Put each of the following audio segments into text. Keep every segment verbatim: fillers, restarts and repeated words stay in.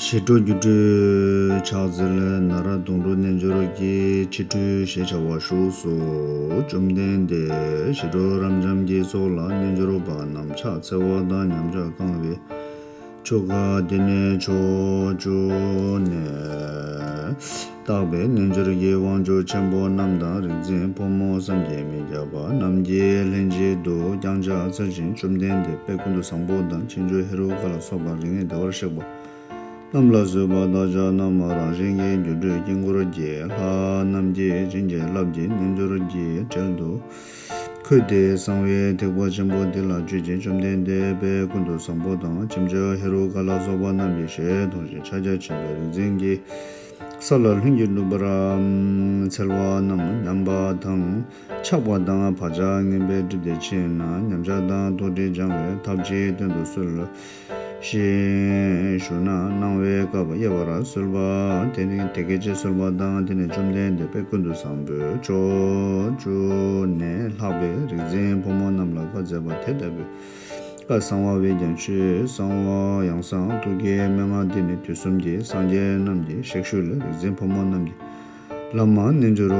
ཞི་ཁྲོ་སྒྱུ་འཕྲུལ་ཕྱག་འཚལ་ནཱ་རོ་དོང་སྤྲུགས་རྣལ་འབྱོར་གྱི་ཕྱི་འཕྲོས་ཞེས་བྱ་བ་བཞུགས་སོ། བཅོམ་ལྡན་འདས་ཞི་ཁྲོ་རབ་འབྱམས་ཀྱི་ཚོགས་ལ་རྣལ་འབྱོར་པ་རྣམས་ཕྱག་འཚལ་བ་དང་ཉམས་ཆག་བསྐང་བའི་ཆོ་ག་འདི་ནི་ཕྱོགས་བཅུ་ནས་བརྟག་པའི་རྣལ་འབྱོར་གྱི་དབང་ཕྱུག་ཆེན་པོ་རྣམས་དང་རིག་འཛིན་ཕོ་མོ་བསམ་གྱིས་མི་ཁྱབ་པ་རྣམས་ཀྱིས་ལྷན་ཅིག་ཏུ་བརྐྱང་ཕྱག་འཚལ་ཞིང་བཅོམ་ལྡན་འདས་དཔལ་ཀུན་ཏུ་བཟང་པོ་དང་ཕྱིན་ཅི་ཧེ་རུ་ཀ་ལ་སོགས་པ་རིགས་ལྔས་བདེ་བར་གཤེགས་པ་རྣམས་ལ་བཟོད་པ་དང་ཕྱག་རྣམས་རང་བཞིན་གྱིས་སྒྱུ་འཕྲུལ་དཀྱིལ་འཁོར་གྱི་ལྷ་རྣམས་ཀྱིས་བྱིན་གྱིས་བརླབས་ཀྱི་རྣལ་འབྱོར་གྱི་གྲལ་དུ་འཁོད་དེ་གསང་བའི་ཐེག་པ་ཆེན་པོ་འདི་ལ་སྤྱོད་ཅིང་བཅོམ་ལྡན་འདས་དཔལ་ཀུན་ཏུ་བཟང་པོ་དང་ཕྱིན་ཅི་ཧེ་རུ་ཀ་ལ་སོགས་པ་རྣམས་ཀྱི་ཞལ་མཐོང་ཞིང་ཕྱག་རྒྱ་ཆེན་པོས་རིག་འཛིན་གྱི་ས་ལ་ལྷུན་གྱིས་གྲུབ་པར་འཚལ་བ་རྣམས་ཉམས་པ་དང་ཆགས་པ་དང་བག་ཆགས་ངན་པས་བསྒྲིབས་ཏེ་ཕྱིན་ན་ཉམས་ཆག་དང་རྟོག་བྲལ་སྦྱང་བའི་ཐབས་ཅིག་སྟོན་དུ་གསོལ་ཞེས་ཞུ་ན་གནང་བའི་བཀའ་དབྱེ་བར་གསོལ་པ། དེ་ནི་དེ་སྐད་ཅེས་གསོལ་པ་དང་། དེ་ནས་བཅོམ་ལྡན་འདས་དཔལ་ཀུན་ཏུ་བཟང་པོས་ཕྱོགས་བཅུ་ནས་ལྷགས་པའི་རིག་འཛིན་ཕོ་མོ་རྣམས་ལ་བཀའ་སྩལ་པ་དེ་ལྟ་བུའི་བཀའ་གསང་བ་འོད་ཀྱི་ཆོས་གསང་བ་ཡང་གསང་ཐུགས་ཀྱི་མན་ངག་འདི་ནི་དུས་གསུམ་གྱི་སངས་རྒྱས་རྣམས་ཀྱི་ཞབས་ཞུ་ལ་རིག་འཛིན་ཕོ་མོ་རྣམས་ཀྱི་བླ་མ་རྣལ་འབྱོར་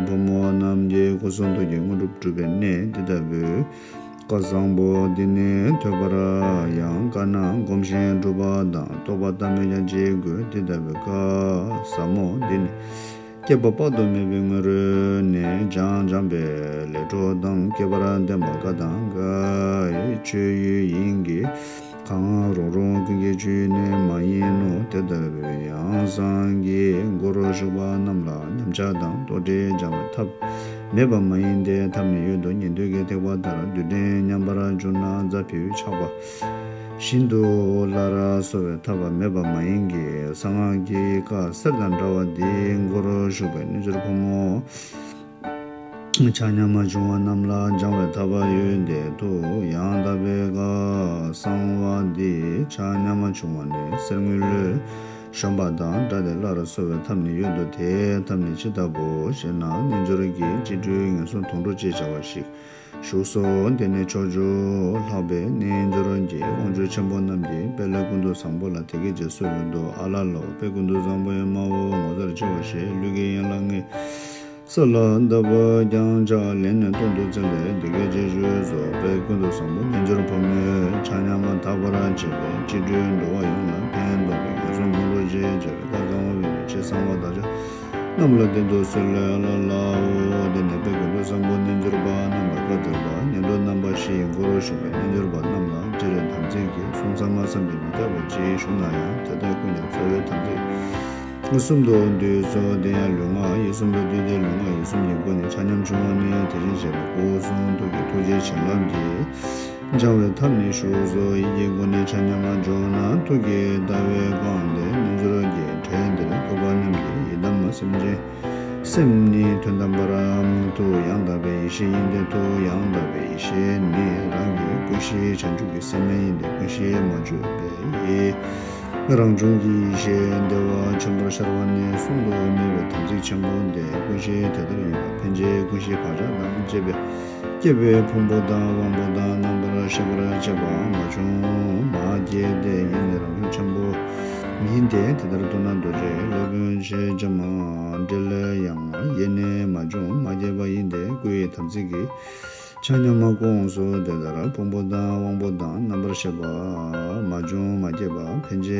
བུ་མོ་རྣམས་ཀྱི་སྒོ་གསུམ་ཐུགས་ཀྱི་དངོས་གྲུབ་སྒྲུབ་པའི་གནས་འདི་ལྟ་བུའི་བཀའ་བཟང་པོ་འདི་ནི་ཐོས་པར་ཡང་དཀའ་ན་བསྒོམ་ཞིང་སྒྲུབ་པ་དང་རྟོགས་པ་ལྟ་མོད་ཀྱང་ཅི་དགོས། འདི་ལྟ་བུའི་བཀའ་ཟབ་མོ་འདི་ནི་བསྐལ་པ་དཔག་ཏུ་མེད་པའི་སྔོན་རོལ་ནས་སྦྱངས་སྦྱངས་པའི་ལས་འཕྲོ་དང་བསྐལ་པར་ལྡན་པ་བཀའ་དང་བཀའི་སྤྱོད་ཡུལ་ཡིན་གྱི། གང་རུང་རུང་ཀུན་གྱི་སྤྱོད་ཡུལ་ནི་མ་ཡིན་ནོ། དེ་ལྟ་བུའི་ཡང་གསང་གི་སྒོར་ཞུགས་པ་རྣམས་ལ་ཉམས་ཆག་དང་རྟོག་བྲལ་སྦྱང་བའི་ཐབས་མེད་པ་མ་ཡིན་ཏེ། ཐབས་ནི་ཡོད་དོ། ཉན་ཐོས་ཀྱི་ཐེག་པ་ལྟར་རྡུལ་ཕྲན་མཉམ་པར་གྱུར་ན་རྫ་བེའུ་ཆགས་པ་བཞིན་དུ་སླར་གསོ་བའི་ཐབས་མེད་པ་མ་ཡིན་གྱི། གསང་སྔགས་ཀྱི་བཀའ་གསེར་དང་འདྲ་བ་འདིའི་མགོར་ཞུགས་པའི་རྣལ་འབྱོར་ཕོ་མོ་ཆ་མཉམ་བྱུང་བ་རྣམས་ལ་སྦྱང་བའི་ཐབས་ཡོད་དེ། ཐུགས་ཡང་དག་པའི་བཀའ་གསང་བ་འདི་ཆ་མཉམ་བྱུང་བ་ནི་གསེར་དངུལ་ལས་གཞོམ་པ་དང་འདྲ་སྟེ་སླར་གསོ་བའི་ཐབས་ནི་ཡོད་དོ། དེའི་ཐབས་ནི་ཇི་ལྟ་བུ་ཞེ་ན། རྣལ་འབྱོར་གྱི་སྤྱི་སྤྲོས་ངན་སོང་དོང་སྤྲུགས་ཅེས་བྱ་བ་ཞིག་བཞུགས་སོ། དེ་ནས་ཕྱོགས་བཅུ་ལྷགས་པའི་རྣལ་འབྱོར་གྱི་དབང་ཕྱུག་ཆེན་པོ་རྣམས་ཀྱིས་དཔལ་ཀུན་ཏུ་བཟང་པོ་ལ་དེ་སྐད་ཅེས་གསོལ་ཏོ། ཨ་ལ་ལའོ། དཔལ་ཀུན་ཏུ་བཟང་པོའི་སྨྲ་བོ་ངོ་མཚར་ཆེ་བ་ཞེས་ལུས་ཀྱི་ཡན་ལག་ལྔའི་ས་ལ་བརྡབ་བརྐྱང་ཕྱག་ལན་ནི་སྟོང་དུ་བཙལ་ཏེ་འདི་སྐད་ཅེས་ཞུས་སོ། དཔལ་ཀུན་ཏུ་བཟང་པོ་རྣལ་འབྱོར་ཕོ་མོས་ཆ་མཉམ་དག་པར་བྱས་པའི་སྤྱི་སྤྲོས་འགྲོ་བ་ཡོངས་ལ་ཕན་འདོགས་པའི་ངན་སོང་དོང་སྤྲུགས་ཅེས་བྱ་བའི་བཀའ་གསང་བ་འོད་ཀྱི་ཆོས་གསང་བ་དང་ཆ་རྣམས་ལ་བསྟན་དུ་གསོལ་ལོ། ཨ་ལ་ལའོ། དེ་ནས་དཔལ་ཀུན་ཏུ་བཟང་པོ་རྣལ་འབྱོར་པ་རྣམས་ལ་བཀའ་སྩལ་པ། ཉན་ཐོས་རྣམ་པ་བཞི་ཡི་མགོར་ཞུགས་པའི་རྣལ་འབྱོར་པ་རྣམས་ལ་སྤྱིར་དམ་ཚིག་གི་གསུང་ཚད་མ་བསམ་གྱིས་མི་ཁྱབ་པ་ཅིག་ཞུ་ན་ཡང་། དེ་དག་ཀུན་ཀྱང་རྩ་བའི་དམ་ཚིག་གསུམ་དུ་འདུས་སོ། དེ་ཡང་ལུས་ངག་ཡིད་གསུམ་དུ་འདུས་ཏེ་ལུས་ངག་ཡིད་གསུམ་གྱི་སྒོ་ནས་ཆ་མཉམ་བྱུང་བ་ནི་དེ་བཞིན་གཤེགས་པའི་སྐུ་གསུང་ཐུགས་ཀྱི་ཐུགས་རྗེ་བྱིན་རླབས་ཀྱིས། སྦྱང་བའི་ཐབས་ནི་བཞུགས་སོ། ཡིད་ཀྱི་སྒོ་ནས་ཆ་མཉམ་འབྱུང་ན་ཐུགས་ཀྱི་ལྟ་བས་བཀང་སྟེ་རྣལ་འབྱོར་གྱི་གྲལ་འདིར་འཁོད་པ་རྣམས་ཀྱི་ཡི་དམ་སེམས་ཅན་སེམས་ནི་དོན་དམ་པར་ཐུགས་ཡང་དག་པའི་ཡེ་ཤེས་ཡིན་ཏེ། ཐུགས་ཡང་དག་པའི་ཡེ་ཤེས་ནི་རང་གི་ཀུན་གཞི་བྱང་ཆུབ་ཀྱི་སེམས་ཡིན་ཏེ། ཀུན་གཞི་མ་བཅོས་པའི་རང་བྱུང་གི་ཡེ་ཤེས་བདེ་བ་ཆེན་པོར་ཤར་བ་ནི་གསུང་དུ་མེད་པའི་དམ་ཚིག་ཆེན་པོ་སྟེ། ཀུན་གཞི་དེ་ལྟར་ཡིན་པ་ཕན་ཆད་ཀུན་གཞིའི་བག་ཆགས་དང་བཅས་པའི་སྐྱེས་པའི་ཕུང་པོ་དང་དབང་པོ་དང་རྣམ་པར་ཤེས་པར་བྱེད་པ་མ་བྱུང་མ་སྐྱེས་ཏེ། ཡེ་ནས་རང་བྱུང་ཆེན་པོ་ཡིན་ཏེ། དེ་ལྟར་མདོར་ན་རྡོ་རྗེ་སློབ་དཔོན་ཞེས་བྱ་མ་འབྲེལ་ཡང་ཡེ་ནས་མ་བྱུང་མ་སྐྱེས་པ་ཡིན་ཏེ། སྐུ་ཡི་དམ་ཚིག་གིས་ཆ་མཉམ་དགོངས་སོ། དེ་ལྟར་ཕུང་པོ་དང་དབང་པོ་དང་རྣམ་པར་ཤེས་པ་མ་བྱུང་མ་སྐྱེས་པ་ཕན་ཆད་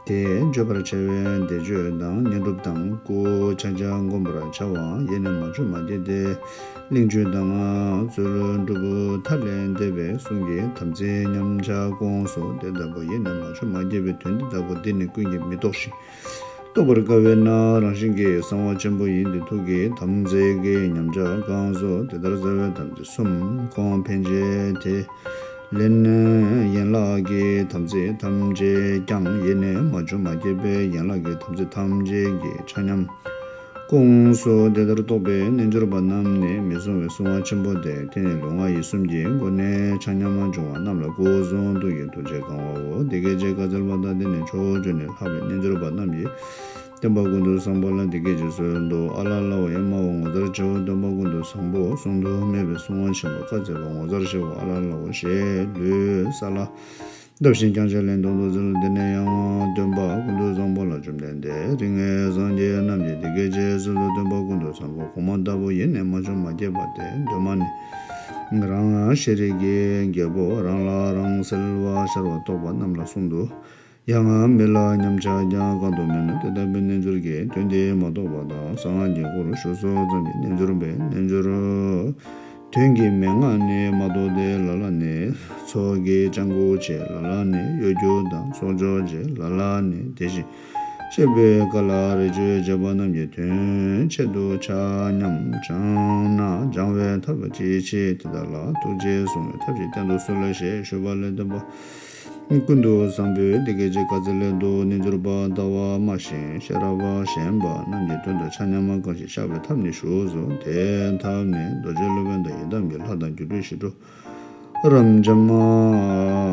དེ་བརྗོད་པར་བྱ་བའི་བཟླས་བརྗོད་དང་བསྙེན་སྒྲུབ་དང་སྐུ་ཆ་ཆ་བསྒོམ་པར་བྱ་བའང་ཡེ་ནས་མ་བྱུང་མ་སྐྱེས་ཏེ། གླེང་བརྗོད་དང་རྩོལ་སྒྲུབ་མཐའ་ལས་འདས་པའི་གསུང་གི་དམ་ཚིག་ཉམས་ཆག་སྐོང་སོགས་དེ་ལྟ་བུ་ཡེ་ནས་མ་བྱུང་མ་སྐྱེས་པའི་དོན་འདི་ལྟ་བུ་འདི་ནི་ཀུན་གྱིས་མི་རྟོགས་ཤིང་། རྟོགས་པར་དཀའ་བས་ན་རང་བཞིན་གྱིས་གསང་བ་ཆེན་པོ་ཡིན་ཏེ། ཐུགས་ཀྱི་དམ་ཚིག་གིས་ཉམས་ཆག་བསྐང་སོགས་དེ་ལྟར་རྩ་བའི་དམ་ཚིག་གསུམ་སྐོང་ཕན་ཆད་དེ། ལན་ཡན་ལག་གི་དམ་ཚིག་ཐམས་ཅད་ཀྱང་ཡེ་ནས་མ་བྱུང་མ་སྐྱེས་པའི་ཡན་ལག་གི་དམ་ཚིག་ཐམས་ཅད་ཀྱི་ཆ་མཉམ་སྐོང་སོ། དེ་ལྟར་རྟོགས་པའི་རྣལ་འབྱོར་པ་རྣམས་ནི་མི་གསུང་བའི་གསང་བ་ཆེན་པོ་སྟེ། དེ་ནི་ལུས་ངག་ཡིད་གསུམ་གྱི་སྒོ་ནས་ཆ་མཉམ་བྱུང་བ་རྣམས་ལ་སྐུ་གསུང་ཐུགས་ཀྱི་ཐུགས་རྗེས་གང་བའོ། དེ་སྐད་ཅེས་བཀའ་སྩལ་པ་དང་། དེ་ནས་ཕྱོགས་བཅུ་ནས་ལྷགས་པའི་རྣལ་འབྱོར་པ་རྣམས་ཀྱིས་སྟོན་པ་ཀུན་ཏུ་བཟང་པོ་ལ་འདི་སྐད་ཅེས་གསོལ་ཏོ། ཨ་ལ་ལའོ། ཡ་མ་འོངས་ངོ་མཚར་ཆེ་བ་སྟོན་པ་ཀུན་ཏུ་བཟང་པོ་གསུང་དུ་མེད་པའི་གསང་བ་ཆེན་པོ་བཀའ་སྩལ་པ་ངོ་མཚར་ཆེ་བ་ཨ་ལ་ལའོ་ཞེས་ལུས་ས་ལ་བརྡབ་ཤིང་བརྐྱང་ཕྱག་ལན་སྟོང་དུ་བཙལ། དེ་ནས་ཡང་སྟོན་པ་ མོ་ལྟ་བུ་ཡེ་ནས་མ་བྱུང་མ་སྐྱེས་པ་སྟེ། གདོད་མ་ནས་རང་ཤེས་རིག་གི་རྒྱལ་པོ་རང་ལ་རང་གསལ་བར་ཤར་བ་རྟོགས་པ་རྣམས་ལ་གསུངས་འདུག། ཡང་མི་ལ་ཉམས་ཆག་ཀྱང་གང་དུ་མེད་ན། དེ་ལྟ་བུའི་རྣལ་འབྱོར་གྱིས་དོན་དེ་མ་རྟོགས་པ་དང་། གསང་སྔགས་ཀྱི་སྐོར་ཞུ་སོགས་ཙམ་གྱིས་རྣལ་འབྱོར་པའི་རྣལ་འབྱོར་དོན་གྱི་མན་ངག་ནི་མ་རྟོགས་ཏེ། ལ་ལ་ནི་ཚོགས་ཀྱི་སྤྱང་ཀུ་བྱེད། ལ་ལ་ནི་གཡོ་སྒྱུ་དང་ཚོགས་སྦྱོར་བྱེད། ལ་ལ་ནི་དེ་བཞིན་གཤེགས་པའི་བཀའ་ལ་རས་ཆོད་བྱེད་པ་རྣམས་ཀྱི་དོན་ཆེད་དུ་ཆ་མཉམ་སྦྱངས་ན་སྦྱང་བའི་ཐབས་ཅི་མཆིས། དེ་དག་ལ་ཐུགས་རྗེས་བཟུང་བའི་ཐབས་ཤེས་བསྟན་དུ་གསོལ་ཞེས་ཞུས་པ་ལས་བརྟེན་པ། ཀུན་ཏུ་བཟང་པོའི་སྡེ་བརྒྱད་ཀྱི་བཀའ་སྩལ་ལས་འདུག། རྣལ་འབྱོར་པ་ལྟ་བ་སྨྲ་ཞིང་ཤེས་རབ་ཞེན་པ་རྣམས་ཀྱི་དོན་དུ་ཆ་མཉམ་གང་ཞིག་བཤགས་པའི་ཐབས་ནི་བཞུགས་སོ། དེའི་ཐབས་ནི་རྡོ་རྗེ་སློབ་དཔོན་དང་ཡི་དམ་གྱི་ལྷ་དང་སྒྱུ་འཕྲུལ་ཞི་ཁྲོ་རབ་འབྱམས་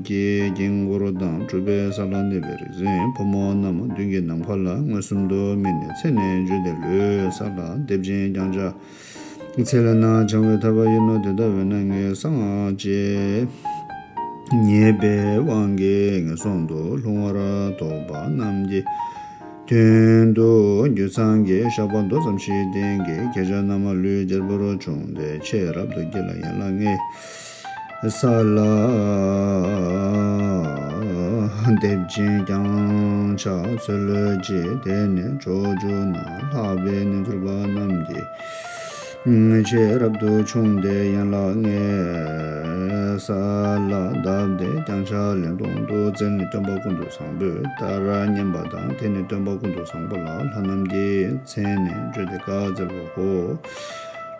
ཀྱི་དཀྱིལ་འཁོར་དང་སྤྲུལ་པའི་ས་ལ་གནས་པའི་རིག་འཛིན་ཕོ་མོ་རྣམས་མདུན་གྱི་ནམ་མཁའ་ལ་མངོན་སུམ་དུ་དམིགས་ནས་ཚེ་ནས་འཇུ་སྟེ་ལུས་ས་ལ་འདེབས་ཤིང་བརྐྱང་བྱ། ཚེ་ལས་ན་བྱང་བའི་ཐར་པ་ཡིན་ནོ། དེ་ལྟ་བས་ན་ངས་གསང་སྔགས་ཀྱི་ཉེས་པའི་དབང་གིས་ངན་སོང་དུ་ལྷུང་བར་དོགས་པ་རྣམས་ཀྱི་དོན་དུ་རྒྱུད་ཚང་གི་བཤགས་པ་མདོ་ཙམ་ཞིག་བསྟན་གྱི། ཁྱེད་ཅག་རྣམས་ལུས་བསྐྱེད་པོར་བྱུང་སྟེ། ཆེས་རབ་ཏུ་དགྱེས་ལ་ཡན་ལག་ལྔའི་ས་ལ་འདེབས་ཤིང་བརྐྱང་བྱ་འཚོལ་ཅིག། དེ་ནས་ཕྱོགས་བཅུ་ན་ལྷགས་པའི་རྣལ་འབྱོར་པ་རྣམས་ཀྱིས་ཆེས་རབ་ཏུ་ཕྱུང་སྟེ་ཡན་ལག་ལྔའི་ས་ལ་བརྡབས་ཏེ་བརྐྱང་བྱ་ལན་སྟོང་དུ་བཙལ་ནས་སྟོན་པ་ཀུན་ཏུ་བཟང་པོས་ལྟར་མཉན་པ་དང་། དེ་ནས་སྟོན་པ་ཀུན་ཏུ་བཟང་པོ་ལ་ལྷ་རྣམས་ཀྱི་མཚན་ནས་བརྗོད་དེ་བཀའ་སྩལ་པ། ཧོ།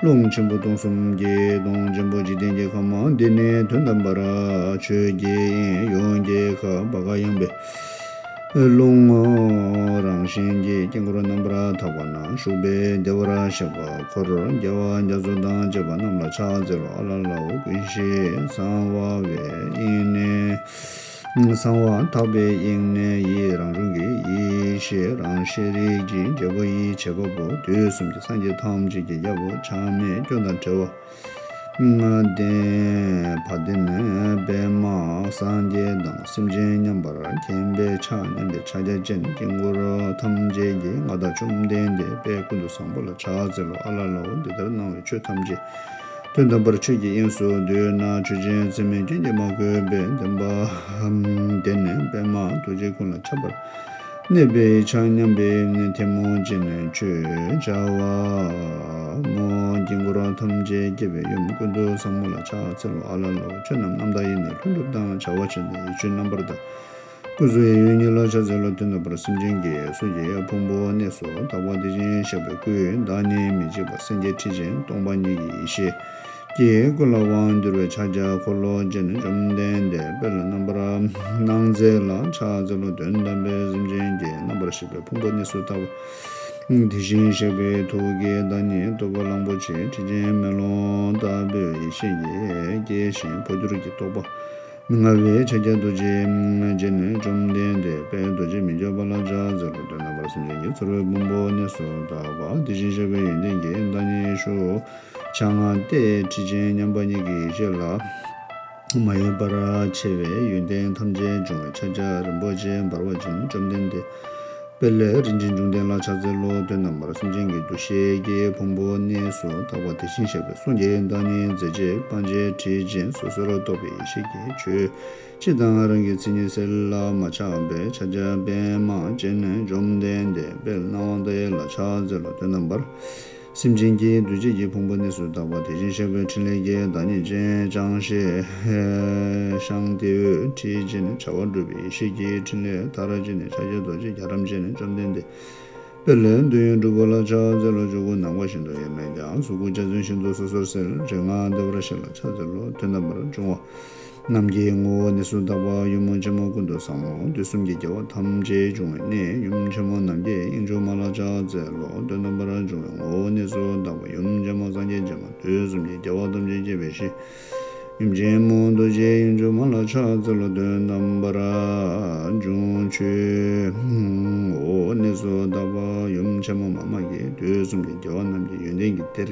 རླུང་ཆེན་པོ་སྟོང་གསུམ་གྱི་གདོང་ཆེན་པོ་འཇིག་རྟེན་གྱི་ཁམས། འདི་ནི་དོན་དམ་པར་ཆོས་ཀྱི་དབྱིངས་ཡོངས་ཀྱི་ཁ་བ་ག་ཡངས་པའི་རླུང་རང་བཞིན་གྱི་དཀྱིལ་འཁོར་རྣམ་པར་དག་པ་ན་བཞུགས་པའི་བདེ་བར་གཤེགས་པ་འཁོར་རྒྱལ་བ་རྒྱ་མཚོ་དང་བཅས་པ་རྣམས་ལ་ཕྱག་འཚལ་ལོ། ཨ་ལ་ལ་འོ། ཀུན་གཞི་གསང་བ་བའི་དབྱིངས་ནས། གསང་བ་དག་པའི་དབྱིངས་ནས་ཡི་རང་བྱུང་གི་ཡེ་ཤེས་རང་ཤེས་རིག་ཀྱི་རྒྱལ་པོ་ཡི་བྱེད་པ་པོ། དུས་གསུམ་གྱི་སངས་རྒྱས་ཐམས་ཅད་ཀྱི་རྒྱལ་པོ་ཆགས་མེད་སྐྱོན་དང་བྲལ་བ། ལྔ་ལྡན་བ་དན་པདྨ་སངས་རྒྱས་དང་སེམས་ཅན་མཉམ་པར་མཁྱེན་པའི་ཕྱག་མཉམ་པའི་ཕྱག་རྒྱ་ཅན། དཀྱིལ་འཁོར་ཐམས་ཅད་ཀྱི་མངའ་བདག་བཅོམ་ལྡན་འདས་དཔལ་ཀུན་ཏུ་བཟང་པོ་ལ་ཕྱག་འཚལ་ལོ། ཨ་ལ་ལ་འོ། འདི་ལྟར་སྣང་བའི་ཆོས་ཐམས་ཅད་དོན་དམ་པར་ཆོས་ཀྱི་དབྱིངས་སུ་བསྡུས་ན། ཆོས་ཅན་ཚད་མེད་རྐྱེན་གྱིས་མ་གོས་པའི་བདེན་པ་དེ་ནི་པདྨ་རྡོ་རྗེ་ཀུན་ལ་ཁྱབ་པར་གནས་པའི་ཕྱག་མཉམ་པའི་ཐལ་མོ་སྦྱར་ནས་མཆོད་བྱ་བ་མོ། དཀྱིལ་འཁོར་ཐམས་ཅད་བསྐྱེད་པའི་ཡུམ་ཀུན་ཏུ་བཟང་མོ་ལ་ཕྱག་འཚལ་ལོ། ཨ་ལ་ལ་འོ། ཆོས་རྣམས་རྣམ་དག་ཡེ་ནས་ལྷུན་གྲུབ་དང་བྱ་བ་ཆེན་དང་ཡིད་བཅུའི་རྣམ་པར་དག། སྐུ་གསུང་ཡབ་ཡུམ་གཉིས་ལ་ཕྱག་འཚལ་ལོ། དོན་དམ་པར་སེམས་ཅན་གྱི་གཟུགས་ཀྱི་ཕུང་པོ་གནས་སུ་དག་པ་དེ་བཞིན་གཤེགས་པའི་སྐུའི་བདག་ཉིད་མི་འཇིགས་པ་སེང་གེ་ཁྲི་ཆེན་སྟོང་པ་ཉིད་ཀྱི་ཡེ་ཤེས་ཀྱི་སྐུ་ལ་དབང་བསྒྱུར་བའི་ཕྱག་རྒྱ་འཁོར་ལོ་སྦྱར་ནས་བཅོམ་ལྡན་འདས་དཔལ་རྣམ་པར་སྣང་མཛད་ལ་ཕྱག་འཚལ་ལོ། དོན་དམ་པའི་སེམས་ཅན་གྱི་རྣམ་པར་ཤེས་པའི་ཕུང་པོ་གནས་སུ་དག་པ་དེ་བཞིན་གཤེགས་པའི་ཐུགས་ཀྱི་བདག་ཉིད་རྟོག་པ་གླང་པོ་ཆེ་ཁྲི་ཆེན་མེ་ལོང་ལྟ་བུའི་ཡེ་ཤེས་ཀྱིས་སྐྱེས་ཤིང་འཕོ་འགྱུར་གྱི་རྟོག་པ་མི་མངའ་བའི་ཕྱག་རྒྱ་རྡོ་རྗེ་སྦྱར་ནས་བཅོམ་ལྡན་འདས་དཔལ་རྡོ་རྗེ་མི་བསྐྱོད་པ་ལ་ཕྱག་འཚལ་ལོ། དོན་དམ་པར་སེམས་ཅན་གྱི་ཚོར་བའི་ཕུང་པོ་གནས་སུ་དག་པ་དེ་བཞིན་གཤེགས་པའི་ཡོན་ཏན་གྱི་བདག་ཉིད་ཞུ་བྱ་ལྔ་སྟེ། ཁྲི་ཆེན་མཉམ་པ་ཉིད་ཀྱི་ཡེ་ཤེས་ལ་མ་ཡེངས་པར་ཕྱེ་བའི་ཡོན་ཏན་ཐམས་ཅད་འབྱུང་བའི་ཕྱག་རྒྱ་རིན་པོ་ཆེ་འབར་བ་ཅན་བཅོམ་ལྡན་འདས་དཔལ་རིན་ཆེན་འབྱུང་ལྡན་ལ་ཕྱག་འཚལ་ལོ། དོན་དམ་པར་སེམས་ཅན་གྱི་འདུ་ཤེས་ཀྱི་ཕུང་པོ་གནས་སུ་དག་པ་དེ་བཞིན་གཤེགས་པའི་གསུང་གི་བདག་ཉིད་མཛད་རྗེས་སྤང་བྱའི་ཁྲི་ཆེན་སོ་སོར་རྟོག་པའི་ཡེ་ཤེས་ཀྱི་ཆོས་སྤྱི་དང་རང་གི་མཚན་ཉིད་གསལ་ལ་མ་ཆགས་པའི་ཕྱག་རྒྱ་པདྨ་ཅན་བཅོམ་ལྡན་འདས་དཔལ་སྣང་བ་མཐའ་ཡས་ལ་ཕྱག་འཚལ་ལོ། དོན་དམ་པར་སེམས་ཅན་གྱི་འདུ་བྱེད་ཀྱི་ཕུང་པོ་གནས་སུ་དག་པ་དེ་བཞིན་གཤེགས་པའི་ཕྲིན་ལས་ཀྱི་བདག་ཉིད་ཅན་ཅང་ཤེས་ཤིང་ཏེའུའི་ཁྲི་ཆེན་བྱ་བ་སྒྲུབ་པའི་ཡེ་ཤེས་ཀྱི་ཕྲིན་ལས་མཐར་ཕྱིན་ནས་ཕྱག་རྒྱ་རྡོ་རྗེ་རྒྱ་གྲམ་ཅན་བཅོམ་ལྡན་འདས་དཔལ་འདོད་ཡོན་གྲུབ་པ་ལ་ཕྱག་འཚལ་ལོ། ཆོས་སྐུ་ནམ་མཁའ་བཞིན་དུ་ཡལ་མེད་ཀྱང་། གཟུགས་སྐུ་འཆར་ཚུལ་བཞིན་དུ་སོ་སོར་གསལ། རིག་སྔགས་བདེ་བར་གཤེགས་ལ་ཕྱག་འཚལ་ལོ། དོན་དམ་པར་འབྱུང་བ་རྣམས་ཀྱི་ངོ་བོ་གནས་སུ་དག་པ་ཡུམ་ཆེན་མོ་ཀུན་ཏུ་བཟང་མོ། དུས་གསུམ་གྱི་རྒྱལ་བ་ཐམས་ཅད་འབྱུང་བའི་གནས། ཡུམ་ཆེན་མོ་ནམ་མཁའི་དབྱིངས་ཕྱུག་མ་ལ་ཕྱག་འཚལ་ལོ། དོན་དམ་པར་འབྱུང་བའི་ངོ་བོ་གནས་སུ་དག་པ་ཡུམ་ཆེན་མོ་སངས་རྒྱས་སྤྱན་མ། དུས་གསུམ་གྱི་རྒྱལ་བ་ཐམས་ཅད་མཁྱེན་པའི་ཞི་ཡུམ་ཆེན་མོ་རྡོ་རྗེ་དབྱིངས་ཕྱུག་མ་ལ་ཕྱག་འཚལ་ལོ། དོན་དམ་པར་འབྱུང་ཆོས་ངོ་བོ་གནས་སུ་དག་པ་ཡུམ་ཆེན་མོ་མཱ་མ་ཀི། དུས་གསུམ་གྱི་རྒྱལ་བ་རྣམས་ཀྱི་ཡོན་ཏན་གྱི་གཏེར་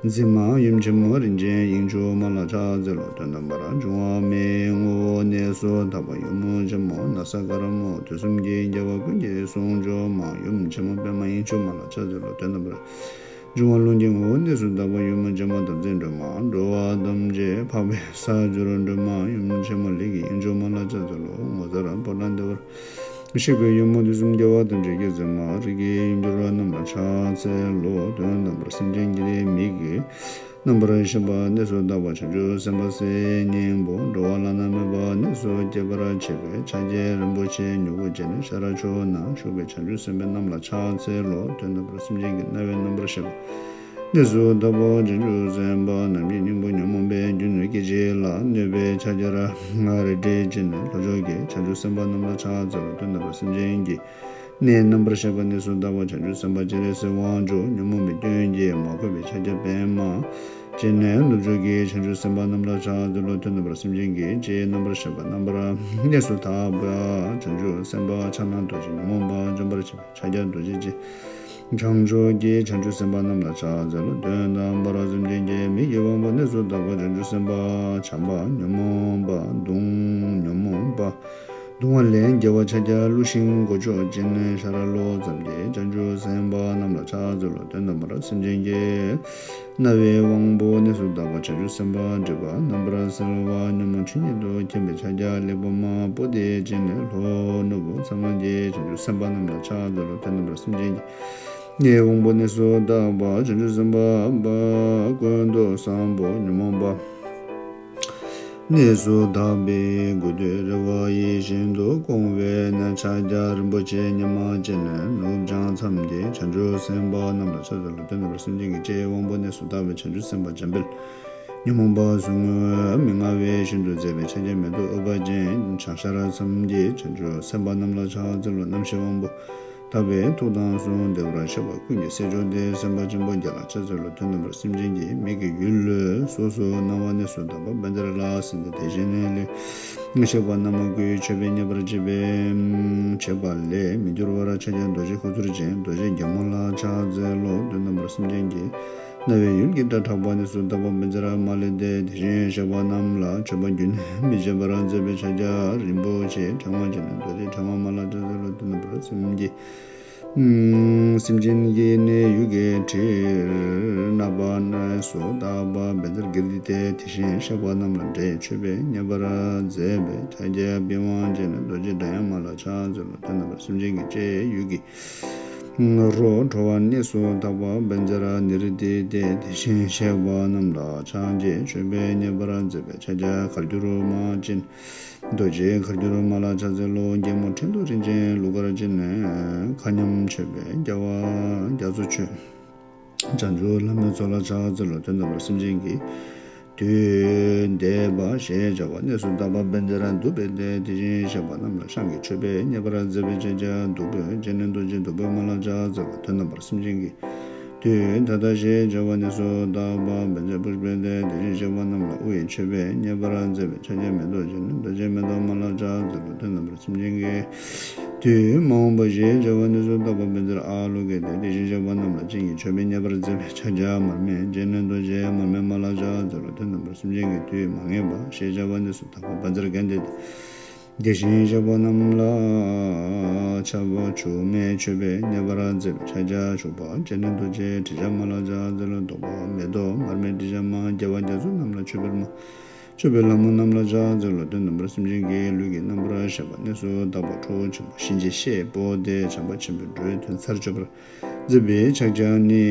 འཛིན་མ་ཡུམ་ཆེན་མོ་རིན་ཆེན་དབྱིངས་ཕྱུག་མ་ལ་ཕྱག་འཚལ་ལོ། དོན་དམ་པར་འབྱུང་བ་མའི་ངོ་བོ་གནས་སུ་དག་པ་ཡུམ་ཆེན་མོ་ན་ས་ཀ་ར་མོ། དུས་གསུམ་གྱི་རྒྱལ་བ་ཀུན་གྱི་གསུང་མཆོག་མ་ཡུམ་ཆེན་མོ་པདྨ་དབྱིངས་ཕྱུག་མ་ལ་ཕྱག་འཚལ་ལོ། དོན་དམ་པར་ འབྱུང་བ་རླུང་གི་ངོ་བོ་གནས་སུ་དག་པ་ཡུལ་མོ་བྱེ་མ་དམ་ཚིག་སྒྲོལ་མ། འགྲོ་བ་ཐམས་ཅད་འཕགས་པའི་ས་འགྱུར་སྒྲོལ་མ། ཡུམ་ཆེན་མོ་ལས་ཀྱི་དབྱིངས་ཕྱུག་མ་ལ་ཕྱག་འཚལ་ལོ། ངོ་མཚར་ཕོ་བྲང་བདེ་བར་གཤེགས་པའི་ཡུམ་མོ་དུས་གསུམ་རྒྱལ་བ་ཐམས་ཅད་ཀྱི་མཛེས་མ། རིགས་ཀྱི་དབྱིངས་གྱུར་རྣམས་ལ་ཕྱག་འཚལ་ལོ། དོན་དམ་པར་སེམས་ཅན་གྱི་མིག་གི་རྣམ་པར་ཤེས་པ་གནས་སུ་དག་པ་བྱང་ཆུབ་སེམས་དཔའ་སའི་སྙིང་པོ། འགྲོ་བ་བླ་ན་མེད་པ་གནས་སུ་སྐྱེ་བར་བྱེད་པའི་ཕྱག་རྒྱའི་རིན་པོ་ཆེ་མྱུ་གུ་ཅན། ཤ་ར་ཕྱོགས་ན་བཞུགས་པའི་བྱང་ཆུབ་སེམས་དཔའ་རྣམས་ལ་ཕྱག་འཚལ་ལོ། དོན་དམ་པར་སེམས་ཅན་གྱི་རྣ་བའི་རྣམ་པར་ཤེས་པ་གནས་སུ་དག་པ་བྱང་ཆུབ་སེམས་དཔའ་རྣམས་ཀྱི་སྙིང་པོ་ཉོན་མོངས་པའི་རྒྱུ་སྐྱེ་མཆེད་ལ་གནོད་པའི་ཕྱག་རྒྱར་རལ་གྲི་ཅན། ལྷོ་ཕྱོགས་ཀྱི་བྱང་ཆུབ་སེམས་དཔའ་རྣམས་ལ་ཕྱག་འཚལ་ལོ། དོན་དམ་པར་སེམས་ཅན་གྱི་སྣའི་རྣམ་པར་ཤེས་པ་གནས་སུ་དག་པ་བྱང་ཆུབ་སེམས་དཔའ་སྤྱན་རས་གཟིགས་དབང་ཕྱུག་ཉོན་མོངས་པའི་སྐྱོན་གྱིས་མ་གོས་པའི་ཕྱག་རྒྱ་པདྨ་ཅན། ནུབ་ཕྱོགས་ཀྱི་བྱང་ཆུབ་སེམས་དཔའ་རྣམས་ལ་ཕྱག་འཚལ་ལོ། དོན་དམ་པར་སེམས་ཅན་གྱི་ལྕེའི་རྣམ་པར་ཤེས་པ་རྣམ་པར་གནས་སུ་དག་པ་བྱང་ཆུབ་སེམས་དཔའ་ཕྱག་ན་རྡོ་རྗེ་ཉོན་མོངས་པ་འཇོམས་པར་བྱེད་པའི་ཕྱག་རྒྱ་རྡོ་རྗེ་ཅན། བྱང་ཕྱོགས་ཀྱི་བྱང་ཆུབ་སེམས་དཔའ་རྣམས་ལ་ཕྱག་འཚལ་ལོ། དོན་དམ་པར་སེམས་ཅན་གྱི་མིག་གི་དབང་པོ་གནས་སུ་དག་པ་བྱང་ཆུབ་སེམས་དཔའ་བྱམས་པ་ཉོན་མོངས་པ་གདུང་ཉོན་མོངས་པ་གདུང་བ་ལས་རྒྱལ་བ་ཕྱག་རྒྱ་ཀླུ་ཤིང་མགོ་ཅོག་ཅན། ཤ་ར་གློ་ཙམ་གྱི་བྱང་ཆུབ་སེམས་དཔའ་རྣམས་ལ་ཕྱག་འཚལ་ལོ། དོན་དམ་པར་སེམས་ཅན་གྱི་རྣ་བའི་དབང་པོ་གནས་སུ་དག་པ་བྱང་ཆུབ་སེམས་དཔའ་སྒྲིབ་པ་རྣམ་པར་སེལ་བ་ཉོན་མོངས་ཆོས་ཉིད་དུ་མཁྱེན་པའི་ཕྱག་རྒྱ་ལེགས་པོ་མ་པོ་ཏི་ཅན། ལྷོ་ནུབ་ཚངས་པའི་བྱང་ཆུབ་སེམས་དཔའ་རྣམས་ལ་ཕྱག་འཚལ་ལོ། དོན་དམ་པར་སེམས་ཅན་གྱི་སྣའི་དབང་པོ་གནས་སུ་དག་པ་བྱང་ཆུབ་སེམས་དཔའ་ཀུན་ཏུ་བཟང་པོ་ཉོན་མོངས་པ་གནས་སུ་དག་པའི་དགོས་འདོད་རེ་བ་ཡིད་བཞིན་དུ་སྐོང་བའི་ཕྱག་རྒྱ་རིན་པོ་ཆེ་ཉི་མ་ཅན། ནུབ་བྱང་མཚམས་ཀྱི་བྱང་ཆུབ་སེམས་དཔའ་རྣམས་ལ་ཕྱག་འཚལ་ལོ། དོན་དམ་པར་སེམས་ཅན་གྱི་ལྕེའི་དབང་པོ་གནས་སུ་དག་པའི་བྱང་ཆུབ་སེམས་དཔའ་འཇམ་དཔལ་ཉོན་མོངས་པ་ཟུག་རྔུ་མི་མངའ་བའི་ཞིང་དུ་མཛེས་པའི་ཕྱག་རྒྱ་མེ་ཏོག་ཨུཏྤལ་ཅན། བྱང་ཤར་མཚམས་ཀྱི་བྱང་ཆུབ་སེམས་དཔའ་རྣམས་ལ་ཕྱག་འཚལ་ལོ། རྣམ་ཤེས་དབང་པོ་དག་པའི་ཐུགས་དམ་སྲུང་བདེ་བར་གཤེགས་པ་ཀུན་གྱི་སྲས་མཆོག་སྟེ་སེམས་དཔའ་ཆེན་པོ་བརྒྱ་ལ་ཕྱག་འཚལ་ལོ། དོན་དམ་པར་སེམས་ཅན་གྱི་མིག་གི་ཡུལ་སོ་སོའི་སྣང་བ་གནས་སུ་དག་པ་བཛྲ་ལ་སོགས་ཏེ། དེ་བཞིན་ལུས་ཀྱི་ཤེས་པ་རྣམ་ལྔ་སྐུའི་མཆོད་པས་མཉེས་པར་བྱེད་པའི་མཆོད་པ་ལས་མི་འགྱུར་བར་ཕྱག་རྒྱ་རྡོ་རྗེ་ཁུ་ཚུར་ཅན། རྡོ་རྗེ་རྒྱལ་མོ་ལ་ཕྱག་འཚལ་ལོ། དོན་དམ་པར་སེམས་ཅན་གྱི་རྣ་བའི་ཡུལ་གྱི་སྒྲ་གྲགས་པ་གནས་སུ་དག་པ་བཛྲ་མ་ལི་ཏའི་དེ་བཞིན་གཤེགས་པ་རྣམས་ལ་མཆོད་པ་རྒྱུན་མི་འཆད་པར་མཛད་པའི་ཕྱག་རྒྱ་རིན་པོ་ཆེ་ཕྲེང་བ་ཅན། རྡོ་རྗེ་ཕྲེང་བ་མ་ལ་ཕྱག་འཚལ་ལོ། དོན་དམ་པར་སེམས་ཀྱི་སེམས་ཅན་གྱི་སྣའི་ཡུལ་གྱི་དྲི་རྣམ་པར་གནས་སུ་དག་པ་བཛྲ་གིརྟི་ཏའི་དེ་བཞིན་གཤེགས་པ་རྣམས་ལ་འབྲས་མཆོད་པས་མཉེས་པར་མཛད་པའི་ཕྱག་རྒྱ་པི་ཝང་ཅན། རྡོ་རྗེ་སྒྲ་དབྱངས་མ་ལ་ཕྱག་འཚལ་ལོ། དོན་དམ་པར་སེམས་ཅན་གྱི་ལྕེའི་ཡུལ་གྱི་རོ་བྲོ་བ་གནས་སུ་དག་པ་བཛྲ་ནི་རི་ཏི་ཏའི་དེ་བཞིན་གཤེགས་པ་རྣམས་ལ་ཕྱག་རྒྱའི་མཆོད་པས་མཉེས་པར་མཛད་པའི་ཕྱག་རྒྱ་གར་སྒྱུར་མ་ཅན། རྡོ་རྗེ་གར་སྒྱུར་མ་ལ་ཕྱག་འཚལ་ལོ། རྒྱལ་མོ་ཕྲེང་རྡོག་རིན་ཆེན་གླུ་གར་ཅན། མཁའ་མཉམ་མཆོད་པས་རྒྱལ་བ་རྒྱ་མཚོ་མཆོད། བྱང་ཆུབ་ལྷ་མོའི་མཚོ་ལ་ཕྱག་འཚལ་ལོ། དོན་དམ་པར་སེམས་ཅན་གྱི་དུས་འདས་པ་ཞེས་བྱ་བ་གནས་སུ་དག་པ་བཛྲ་དྷཱུ་པ་ཏའི་དེ་བཞིན་གཤེགས་པ་རྣམས་ལ་ཤངས་ཀྱི་མཆོད་པས་མཉེས་པར་མཛད་པའི་ཕྱག་རྒྱ་བདུག་སྤོས་ཅན། རྡོ་རྗེ་བདུག་སྤོས་མ་ལ་ཕྱག་འཚལ་ལོ། དོན་དམ་པར་སེམས་ཅན་གྱི་དུས་ད་ལྟ་ཞེས་བྱ་བ་གནས་སུ་དག་པ་བཛྲ་པུཥྤ་ཏའི་དེ་བཞིན་གཤེགས་པ་རྣམས་ལ་དབུ་ཡི་མཆོད་པས་མཉེས་པར་མཛད་པའི་ཕྱག་རྒྱ་མེ་ཏོག་ཅན། རྡོ་རྗེ་མེ་ཏོག་མ་ལ་ཕྱག་འཚལ་ལོ། དོན་དམ་པར་སེམས་ཅན་གྱི་དུས་མ་འོངས་པ་ཞེས་བྱ་བ་གནས་སུ་དག་པ་བཛྲ་ཨཱ་ལོ་ཀེ་ཏའི་དེ་བཞིན་གཤེགས་པ་རྣམས་ལ་སྤྱན་གྱི་མཆོད་པས་མཉེས་པར་མཛད་པའི་ཕྱག་རྒྱ་མར་མེ་ཅན། རྡོ་རྗེ་མར་མེ་མ་ལ་ཕྱག་འཚལ་ལོ། དོན་དམ་པར་སེམས་ཅན་གྱི་དུས་མ་ངེས་པ་ཞེས་བྱ་བ་གནས་སུ་དག་པ་བཛྲ་གན་དྷེ་ཏའི་དེ་བཞིན་གཤེགས་པ་རྣམས་ལ་ཆར་པ་བྱུག་མའི་མཆོད་པས་མཉེས་པར་མཛད་པའི་ཕྱག་རྒྱ་བྱུག་པ་ཅན། རྡོ་རྗེ་དྲི་ཆབ་མ་ལ་ཕྱག་འཚལ་ལོ། བདོག་པ་མེ་ཏོག་མར་མེ་དྲི་ཆབ་མ། རྒྱལ་བ་རྒྱ་མཚོ་རྣམས་ལ་མཆོད་པའི་མ། མཆོད་པའི་ལྷ་མོ་རྣམས་ལ་ཕྱག་འཚལ་ལོ། དོན་དམ་པར་སེམས་ཅན་གྱི་ལུས་ཀྱི་རྣམ་པར་ཤེས་པ་གནས་སུ་དག་པ་ཁྲོ་བོ་ཆེན་པོ་གཤིན་རྗེ་གཤེད་པོ་ཏའི་བྱམས་པ་ཆེན་པོའི་འགྲོ་བའི་དོན་ཚར་གཅོད་པར་མཛད་པའི་ཕྱག་རྒྱ་ནི།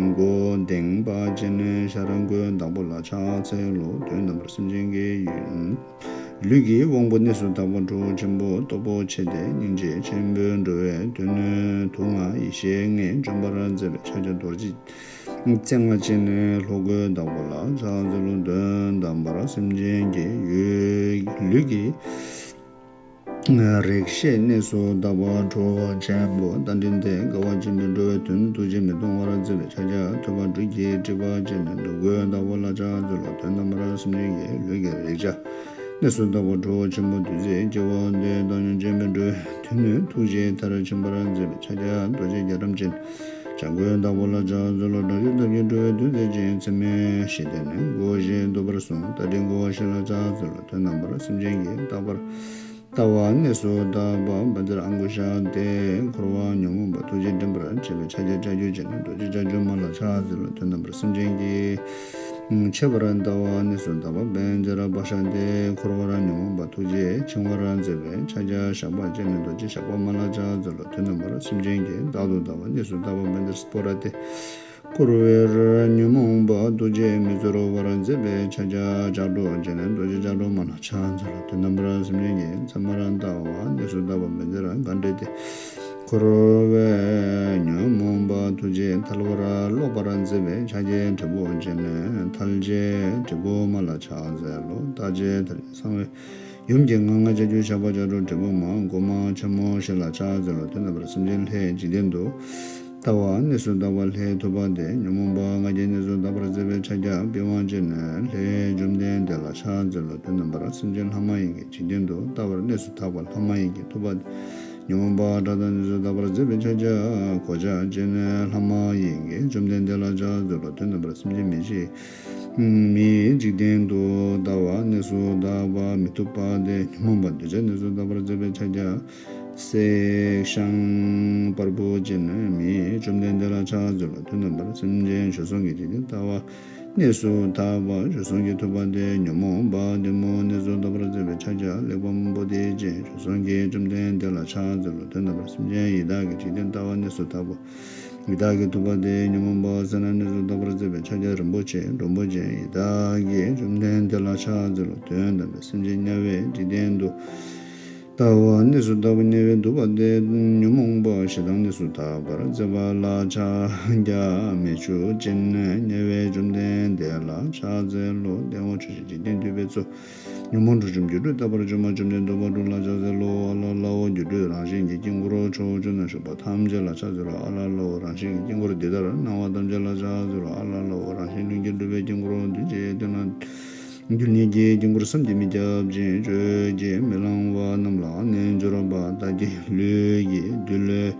མགོ་གདེངས་པ་ཅན། ཤ་ར་མགོའི་བདག་པོ་ལ་ཕྱག་འཚལ་ལོ། དོན་དམ་པར་སེམས་ཅན་གྱི་ཡུལ་ལུས་ཀྱི་དབང་པོ་གནས་སུ་དག་པ་ཁྲོ་བོ་ཆེན་པོ་སྟོབས་པོ་ཆེ་སྟེ་སྙིང་རྗེ་ཆེན་པོའི་འགྲོ་བའི་དོན་དུག་ལྔ་ཡེ་ཤེས་ལྔས་འཇོམས་པར་མཛད་པའི་ཕྱག་རྒྱ་རྡོ་རྗེ་རྩེ་ལྔ་ཅན། ལྷོ་སྒོའི་བདག་པོ་ལ་ཕྱག་འཚལ་ལོ། དོན་དམ་པར་སེམས་ཅན་གྱི་ཡུལ་ལུས་ཀྱི་རེག་བྱའི་གནས་སུ་དག་པ་ཁྲོ་བོ་ཆེན་པོ་རྟ་མགྲིན་ཏེ་དགའ་བ་ཆེན་པོའི་འགྲོ་བའི་དོན་ཐུགས་རྗེས་མི་གཏོང་བར་མཛད་པའི་ཕྱག་རྒྱ་ཐོད་པ་སྦྲུལ་གྱི་དཀྲིས་པ་ཅན། ནུབ་སྒོའི་བདག་པོ་ལ་ཕྱག་འཚལ་ལོ། དོན་དམ་པར་སེམས་ཅན་གྱི་ལུས་ཀྱི་རེག་བྱ་གནས་སུ་དག་པ་ཁྲོ་བོ་ཆེན་པོ་བདུད་རྩི་ལྕི་བ་སྟེ་བཏང་སྙོམས་ཆེན་པོའི་འགྲོ་བའི་དོན་ནི་ཐུགས་རྗེའི་མཐར་ཕྱིན་པར་མཛད་པའི་ཕྱག་རྒྱ་རྡོ་རྗེ་རྒྱ་གྲམ་ཅན། བྱང་སྒོའི་བདག་པོ་ལ་ཕྱག་འཚལ་ལོ། དྲག་ཤུལ་ཐབས་ཀྱིས་འགྲོ་བའི་དོན་མཛད་ཅིང་། མཚན་མོའི་གཞི་རྟེན་ནི་སྒོ་བཞི་བཟློག་པར་གསུངས། རྟ་མགྲིན་འགོ་བ་བཞི་ལ་ཕྱག་འཚལ་ལོ། དོན་དམ་པར་སེམས་ཅན་གྱི་རྟག་པར་ ལྟ་བ་གནས་སུ་དག་པ་བཛྲ་ཨང་ཀུ་ཤ་སྟེ། འཁོར་བ་ཉོན་མོངས་པ་ཐུགས་རྗེས་འདྲེན་པར་བྱེད་པའི་ཕྱག་རྒྱ་ལྕགས་ཀྱུ་ཅན། རྡོ་རྗེ་ལྕགས་ཀྱུ་མ་ལ་ཕྱག་འཚལ་ལོ། དོན་དམ་པར་སེམས་ཅན་གྱི། ཁྱད་པར་ལྟ་བ་གནས་སུ་དག་པ་བཛྲ་བྷ་ཤ་སྟེ། འཁོར་བ་ཉོན་མོངས་པ་ཐུགས་རྗེས་འཆིང་བར་མཛད་པའི་ཕྱག་རྒྱ་ཞགས་པ་ཅན། རྡོ་རྗེ་ཞགས་པ་མ་ལ་ཕྱག་འཚལ་ལོ། དོན་དམ་པར་སེམས་ཅན་གྱི། བདག་ཏུ་ལྟ་བ་གནས་སུ་དག་པ་བཛྲ་སྤོ་ར་སྟེ། འཁོར་བ་ཉོན་མོངས་པ་ཐུགས་རྗེས་མི་ཚོར་བར་མཛད་པའི་ཕྱག་རྒྱ་ལྕགས་སྒྲོག་ཅན། རྡོ་རྗེ་ལྕགས་སྒྲོག་མ་ལ་ཕྱག་འཚལ་ལོ། དོན་དམ་པར་སེམས་ཅན་གྱི། ཚད་མར་ལྟ་བ་གནས་སུ་དག་པ་བཛྲ་གྷཎྜི་སྟེ། འཁོར་བ་ཉོན་མོངས་པ་ཐུགས་རྗེས་ཐལ་བར་རློག་པར་མཛད་པའི་ཕྱག་རྒྱའི་དྲིལ་བུ་ཅན། ཐལ་བྱེད་དྲིལ་བུ་མ་ལ་ཕྱག་འཚལ་ལོ། རྟག་ཆད་ཐལ་བྱེད་གསང་བའི། ཡུམ་གྱི་ངང་ལྕགས་ཀྱུ་ཞགས་པ་ལྕགས་སྒྲོག་དྲིལ་བུ་མ། གོང་མ་ཆེན་མོ་བཞི་ལ་ཕྱག་འཚལ་ལོ། དོན་དམ་པར་སེམས་ཅན་ལྷའི་འཇིག་རྟེན་དུ། ལྟ་བ་གནས་སུ་དག་པ་ལྷའི་ཐུབ་པ་སྟེ། ཉོན་མོངས་པ་ང་རྒྱལ་གནས་སུ་དག་པར་མཛད་པའི་ཕྱག་རྒྱ་པི་ཝང་ཅན། ལྷའི་བཅོམ་ལྡན་འདས་ལ་ཕྱག་འཚལ་ལོ། དོན་དམ་པར་སེམས་ཅན་ལྷ་མ་ཡིན་གྱི་འཇིག་རྟེན་དུ། ལྟ་བར་གནས་སུ་དག་པ་ལྷ་མ་ཡིན་གྱི་ཐུབ་པ་སྟེ། ཉོན་མོངས་པ་བྲལ་དང་གནས་སུ་དག་པར་མཛད་པའི་ཕྱག་རྒྱ་གོ་ཆ་ཅན། ལྷ་མ་ཡིན་གྱི་བཅོམ་ལྡན་འདས་ལ་ཕྱག་འཚལ་ལོ། དོན་དམ་པར་སེམས་ཅན་མི་འཇིགས། མིའི་འཇིག་རྟེན་དུ། ལྟ་བ་གནས་སུ་དག་པ་མི་ཐུབ་པ་སྟེ། ཉོན་མོངས་པ་འདོད་ཆགས་གནས་སུ་དག་པར་མཛད་པའི་ཕྱག་རྒྱ། སེག་ཤང་པར་བུ་ཅན། མིའི་བཅོམ་ལྡན་འདས་ལ་ཕྱག་འཚལ་ལོ། དོན་དམ་པར་སེམས་ཅན་བྱོལ་སོང་གི་འཇིག་རྟེན། ལྟ་བ་གནས་སུ་དག་པ་བྱོལ་སོང་གི་ཐུབ་པ་སྟེ། ཉོན་མོངས་པ་བདུད་མོ་གནས་སུ་དག་པར་མཛད་པའི་ཕྱག་རྒྱ་གླེགས་བམ་པོ་ཏི་ཅན། བྱོལ་སོང་གི་བཅོམ་ལྡན་འདས་ལ་ཕྱག་འཚལ་ལོ། དོན་དམ་པར་སེམས་ཅན་ཡི་དྭགས་ཀྱི་འཇིག་རྟེན། ལྟ་བ་གནས་སུ་དག་པ། ཡི་དྭགས་ཀྱི་ཐུབ་པ་སྟེ། ཉོན་མོངས་པ་སེར་སྣ་གནས་སུ་དག་པར་མཛད་པའི་ཕྱག་རྒྱ་རིན་པོ་ཆེ་སྒྲོམ་བུ་ཅན། ཡི་དྭགས་ཀྱི་བཅོམ་ལྡན་འདས་ལ་ཕྱག་འཚལ་ལོ། དོན་དམ་པའི་སེམས་ཅན་དམྱལ་བའི་འཇིག་རྟེན་དུ། ལྟ་བ་གནས་སུ་དག་པ་དམྱལ་བའི་གདུག་པ་སྟེ། ཉོན་མོངས་པ་ཞེ་སྡང་གནས་སུ་དག་པར་མཛད་པ་ལ་ཕྱག་རྒྱ་མེ་ཆུ་ཅན། དམྱལ་བའི་བཅོམ་ལྡན་འདས་ལ་ཕྱག་འཚལ་ལོ། ལྟེ་བ་ཆུ་ཤེལ་འཇིག་རྟེན་འདུས་པའི་མཚོ། ཉོན་མོངས་དྲི་ཞུམ་སྒྱུ་འཕྲུལ་རྟག་པར་བྱོན་པ། བཅོམ་ལྡན་འདས་དམ་པ་དྲུག་ལ་ཕྱག་འཚལ་ལོ། ཨ་ལ་ལ་འོ། སྒྱུ་འཕྲུལ་རང་བཞིན་གྱི་དཀྱིལ་འཁོར་ཕྱོགས་བཅུ་ན་བཞུགས་པ་ཐམས་ཅད་ལ་ཕྱག་འཚལ་ལོ། ཨ་ལ་ལ་འོ། རང་བཞིན་གྱི་དཀྱིལ་འཁོར་འདི་ལྟར་སྣང་བ་ཐམས་ཅད་ལ་ཕྱག་འཚལ་ལོ། ཨ་ལ་ལ་འོ། རང་བཞིན་ལྷུན་གྱིས་གྲུབ་པའི་དཀྱིལ་འཁོར་འདུས་བྱས་སྟེང་ན། རྒྱུ་ཉིད་ཀྱི་དཀྱིལ་འཁོར་བསམ་གྱིས་མི་ཁྱབ་ཅིང་། བརྗོད་ཀྱིས་མི་ལང་བ་རྣམས་ལ་རྣལ་འབྱོར་པ་དག་གིས་ལུས་ཀྱི་འདུལ་བའི་